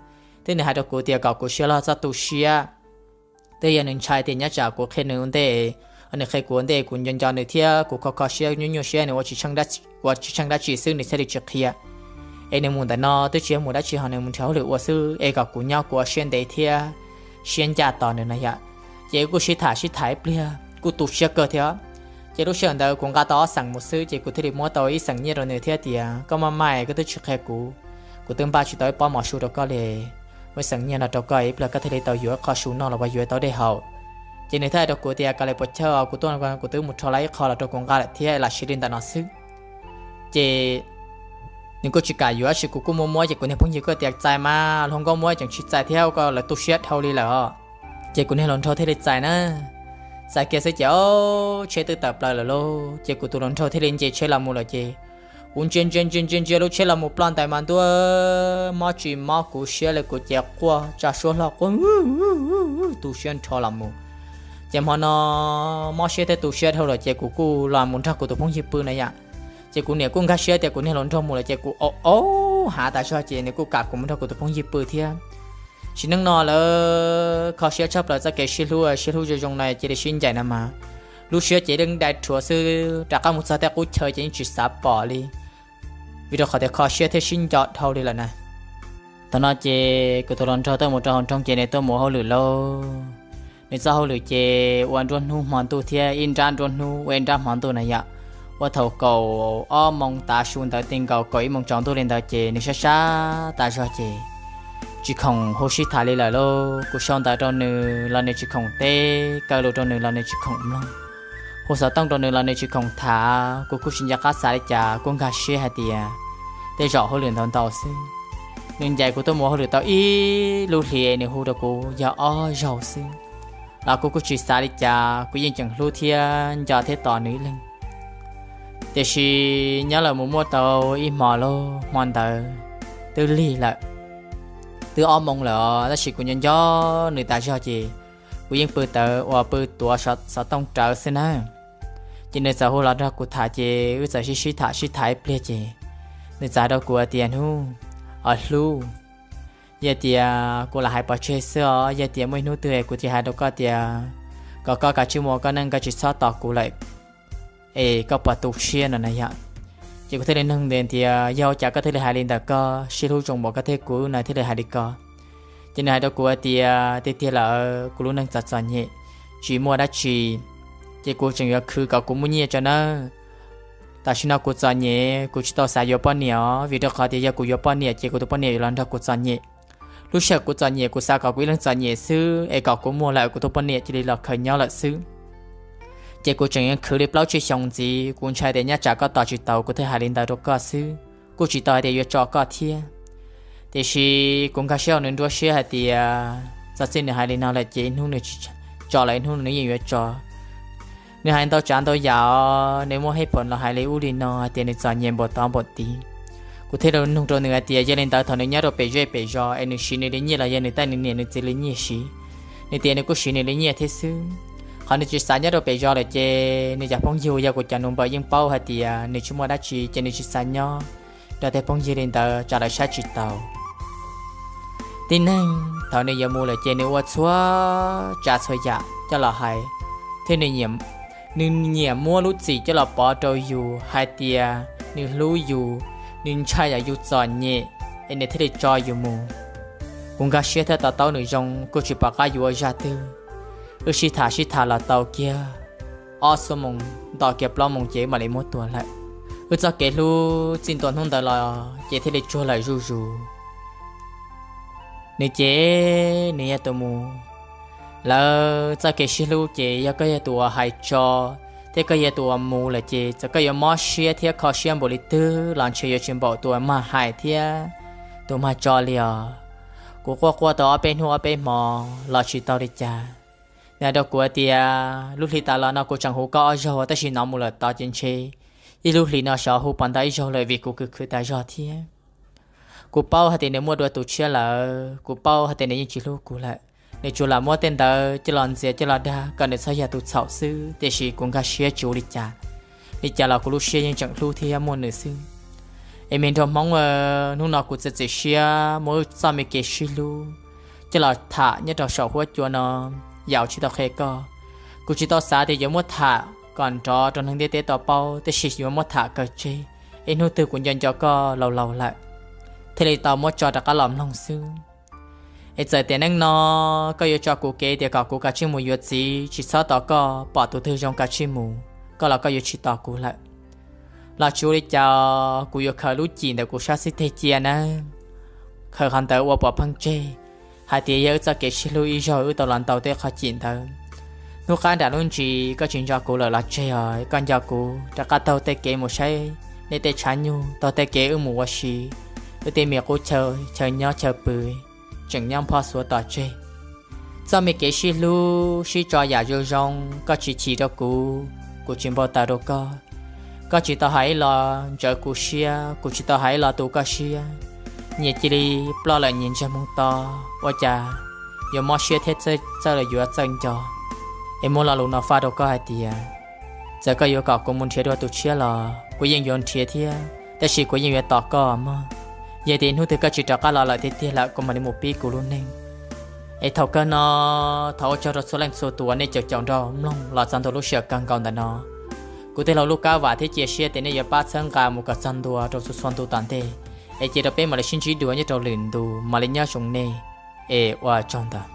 thiab nws hais rau kuv tias kom kuv siab loj txhob tu siab. Twb yog nws ntshai tias nyob tsam kuv qhia nws ua ntej, nws qhia kuv ua ntej kuv nco nco nws thiab kuv kho kho siab nyuaj nyuaj siab nws ua tsis tsheej ua tsis tsheej dab tsi xwb nws thiaj li tsis qhia. Es nws mus ntawm no twb tsis yog mus dab tsi ho nws mus nrhiav hauj lwm ua xwb es kom kuv nyob kuv ua siab ntev thiab siab ncaj tos nws no yom. Ces kuj sib tham sib tham ib pliag kuj tu siab kawg thiab. Ces lub sij hawm ntawd kuv nqa tau ob xeem mus xwb ces kuv thiaj li muab tau ib xeem nyiaj rau nws thiab tias koj maj maj koj twb tsis qhia kuv, kuv twb npaj tsis tau ib pob mov su rau koj li. Muab ib xeem nyiaj no rau koj ib pliag koj thiaj li tau yuav ib qho su noj los puas yuav tau dej haus. Ces nws thiaj hais rau kuv tias kav liam puas chawj os, kuv tuaj no kuv twb mus rho lawm ib qho los rau kuv nqa lawm thiab lam siv li ntawm no xwb. Ces nws kuj tsis kam yuav tab sis kuv kuj muab muab ces kuv niag phooj ywg kuj tias txais mas, hluas nkauj muab tseem tsis txais thiab, koj lawv tu siab dhau li lawm os. Ces kuv niag hluas nraug thiaj li txais na, txais kiag xwb ces tsheb twb tawm plaws lawm lauj. Ces kuv tus hluas nraug thiaj li nce tsheb los mus lawm ces kuv ntsia ntsia ntsia ntsia ntsia lub tsheb los mus ploj ntais mas ntuj, mob tsis mob kuv siab li kuv ces quaj tsa suab hlo quaj tu siab nrho los mus. Ces hmo no mob siab thiab tu siab dhau lawm ces kuv kuj los mus nrog kuv tus phooj ywg pw na yom. Ces kuv niam kuj nkag siab tias kuv niag hluas nraug mus lawm ces kuv au au hav tas zog ces nws kuj kam kuv mus nrog kuv tus phooj ywg pw thiab. Sim neej no lawv kho siab tshaj plaws txoj kev sib hlub, sib hlub zoo zoo no cia li sib ncaim no mas lub siab ces yeej dai rhuav xwb, rov qab mus txog tej qub chaw ces yeej tsis xav pom li, vim rau qhov tias kho siab thiab sib nco dhau li lawm na. Thaum no ces kuv tus hluas nraug tuaj mus rau hauv nroog ces nws tuaj mus ua hauj lwm lauj. Nws txoj hauj lwm ces ua nruab hnub hmo ntuj thiab ib nrab nruab hnub ua ib nrab hmo ntuj na yom. Ua thaum kaum ob moos tav su ntawd ti nkaus kaum ib moos tsaus ntuj li ntawd ces nws sab sab tas zog ces tsis khoom hu sib tham li lawm lauj. Kuv sau ntawv rau nws los nws tsis khoom teb, kaw lus rau nws los nws tsis khoom mloog, hu xov tooj rau nws los nws tsis khoom tham. Kuv kuj tsis nco qab xav li cas, kuj nkag siab hais tias tej zaum hauj lwm ntau ntau xwb. Nws ncaim kuv tuaj mus ua hauj lwm tau ib lub hlis nws hu rau kuv yog ob zaug xwb, los kuv kuj tsis xav li cas, kuv yeej tseem hlub thiab nco thiab tos nws ib leeg. Tiam sis nyob los mus muaj tau ib hmo lauj, hmo ntawd twb lig lawm, twb ob moos lawm os, tab sis kuv nco nco nws tas zog ces kuv yeej pw tawv uas pw tuav xov tooj rawv xwb na. Ces nws txawm hu los nrog kuv tham ces wb txawm sib sib tham sib tham ib pliag ces nws txawm hais rau kuv hais tias hnub, os hlub, yog tias kuv lam hais pov tseg xwb os, yog tias muaj ib hnub twg es kuv tsis hais rau koj tias kom koj kav tsij mus ua koj neej, koj tsis txhob tos kuv lawm es koj puas tu siab no na yom. Ces kuv thiaj li nug nws tias yog ua cas koj thiaj li hais li ntawd, koj sib hlub zoo npaum koj thiab kuv no thiaj li hais li ko. Ces nws hais rau kuv hais tias tiag tiag lawm kuv lub neej txom txom nyem, tsis muaj dab tsi, ces kuv tseem yuav khwv kom kuv muaj nyiaj tso nawb. Tam sim no kuv txom nyem kuv tsis tau xav yuav poj niam os, vim rau qhov tias yog kuv yuav poj niam ces kuv tus poj niam yuav los nrog kuv txom nyem. Lub sij hawm kuv txom nyem kuv xav kom kuv ib leeg txom nyem xwb es kom kuv muag lawm kuv tus poj niam cia li los khaws nyob lawm xwb. Ces kuv tseem yuav khwv li plaub tsib xyoos ntxiv, kuv ntshai tias nyob tsam koj tos tsis tau kuv thiaj hais li ntawd rau koj xwb, kuj tsis tau hais tias yuav tso koj thiab. Tiam sis kuv nkag siab hauv nws nruab siab hais tias txog txij nws hais li no lawm ces ib hnub nws tsis tso lawm ib hnub nws yeej yuav tso. Nws hais ntau tsav ntau yam os, nws muaj hej phom los hais li ub li no hais tias nws txom nyem npaum tod npaum tid. Kuv thiaj li nug rau nws hais tias yog li ntawd thaum nws nyob rau pem zej pem zos es nws siv nws li nyiaj los yog nws taij nws niam nws txiv li nyiaj siv? Nws tias nws kuj siv nws li nyiaj thiab xwb. Qhov nws tsis xav nyob rau pem zos lawm ces nws cov phooj ywg uas yog kuv cov nus npawm yeej paub hais tias nws tsis muaj dab tsi ces nws tsis xav nyob nrog tej phooj ywg li ntawd tsam lawv saib tsis taus. Tib neeg thaum nws yuav mus lawm ces nws ua txhua tsav txhua yam coj los hais, thiab nws nyiam muab lub txim coj los pov rau yus hais tias nws hlub yus, nws ntshai yam yus txom nyem es nws thiaj li tso yus mus. Kuv nkag siab thiab to taub nws zoo, kuj tsis pom qab yuav ua zaj twg. Wb sib tham sib tham los tau kiag ob xuab moos, nto kiag plaub moos ces wb mam li muab tua lawm. Wb txoj kev hlub txij ntua hnub ntawd los ces thiaj li tsuag lawm zuj zus. Nws ces nws yog tus mus, lawv txoj kev sib hlub ces yog koj yog tus uas hais tso thiab koj yog tus uas mus lawm ces txawm koj yuav mob siab thiab kho siab npaum li twg los ntshe yuav tsis npaum tus uas mag hais thiab tus mag tso li os. Kuv quaj quaj tau ob peb hnub ob peb hmo los tsis tau li cas. Nws hais rau kuv hais tias lub hli tas los no kuv tseem hu koj ob zaug tab sis no mus lawm tod ces ntshe ib lub hlis no xyov hu puas ntau ib zaug lawm vim kuv khwv khwv tas zog thiab. Kuv paub hais tias nws muaj dua tus tshiab lawm, kuv paub hais tias nws yeej tsis hlub kuv lawm. Nws tsuas lam muab tej ntawd coj los ntxias coj los dag kom nws txhob yog tus txhaum xwb, tiam sis kuv nkag siab tsis ua li cas. Li cas los kuv lub siab yeej tseem hlub thiab muaj nws xwb. Es me nraug Hmoob, hnub no kuv txiav txim siab muab wb txoj me kev sib hlub coj los tham nyob rau saum huab cua no, yam uas tsis tau qhia koj. Kuv tsis tau xav tias yuav muab tham kom nrov rau neeg ntiaj teb tau paub, tab sis yuav muab tham kawg tseg, es hnub twg kuv nco nco koj laus laus lawm thiaj li tau muab tso rov qab los mloog xwb. Es txawm tiam neej no koj yuav tso kuv kev tias kom kuv kav tsij mus yuav txiv tsis txhob tos koj, pom tus twg zoo kav tsij mus, koj los koj yuav tsis tos kuv lawm los tsis ua li cas, kuv yuav khaws lub cim ntawm kuv sab xib teg cia nawb. Khaws qhov ntawd ua pov pheej tseg hais tias yog wb txoj kev sib hlub ib zaug wb tau los ntaus tej qhov cim ntawd. Hnub qab nram lub ntsis koj tsis nco kuv lawm los tseg os, koj nco kuv rov qab taug tej kev mus saib nej tej tshav nyuj, taug tej kev wb mus ua si, wb tej me qub chaw, chaw nyob chaw pw tseem nyob nphob xuav tom tseg. Txoj me kev sib hlub sib tso yam zoo zoo, koj tsis chim rau kuv, kuv tsis npau taws rau koj. Koj tsis tau hais ib los ntsawv kuv siab, kuv tsis tau hais ib los tu koj siab. Nyias cia li ploj lawm nyias ntsiag moo to, ua cas yuav mob siab thiab txawj los yuav txawj nco. Es muab lo lus no faj rau koj hais tias txawm koj yuav kom kuv mus nrhiav dua tus tshiab los kuv yeej yuav nrhiav thiab, tab sis kuv yeej yuav tos koj mog. Yog tias hnub twg koj tsis rov qab los lawm tiag tiag lawm kuv mam li mus pib kuv lub neej. Es thaum kawg no, thov ua tsaug rau txhua leej txhua tus uas nej caum caum nrog mloog los txog ntua lub sij hawm kawg nkaus ntawm no. Kuv tej laug lub kab vam thiab cia siab tias nej yuav pab txhawb nqa mus kom txog ntua rau txhua txhua ntu tom ntej. Es cia rau peb mam li sib ntsib dua nyob rau lwm ntu, mam li nyob zoo nej, es ua tsaug ntau.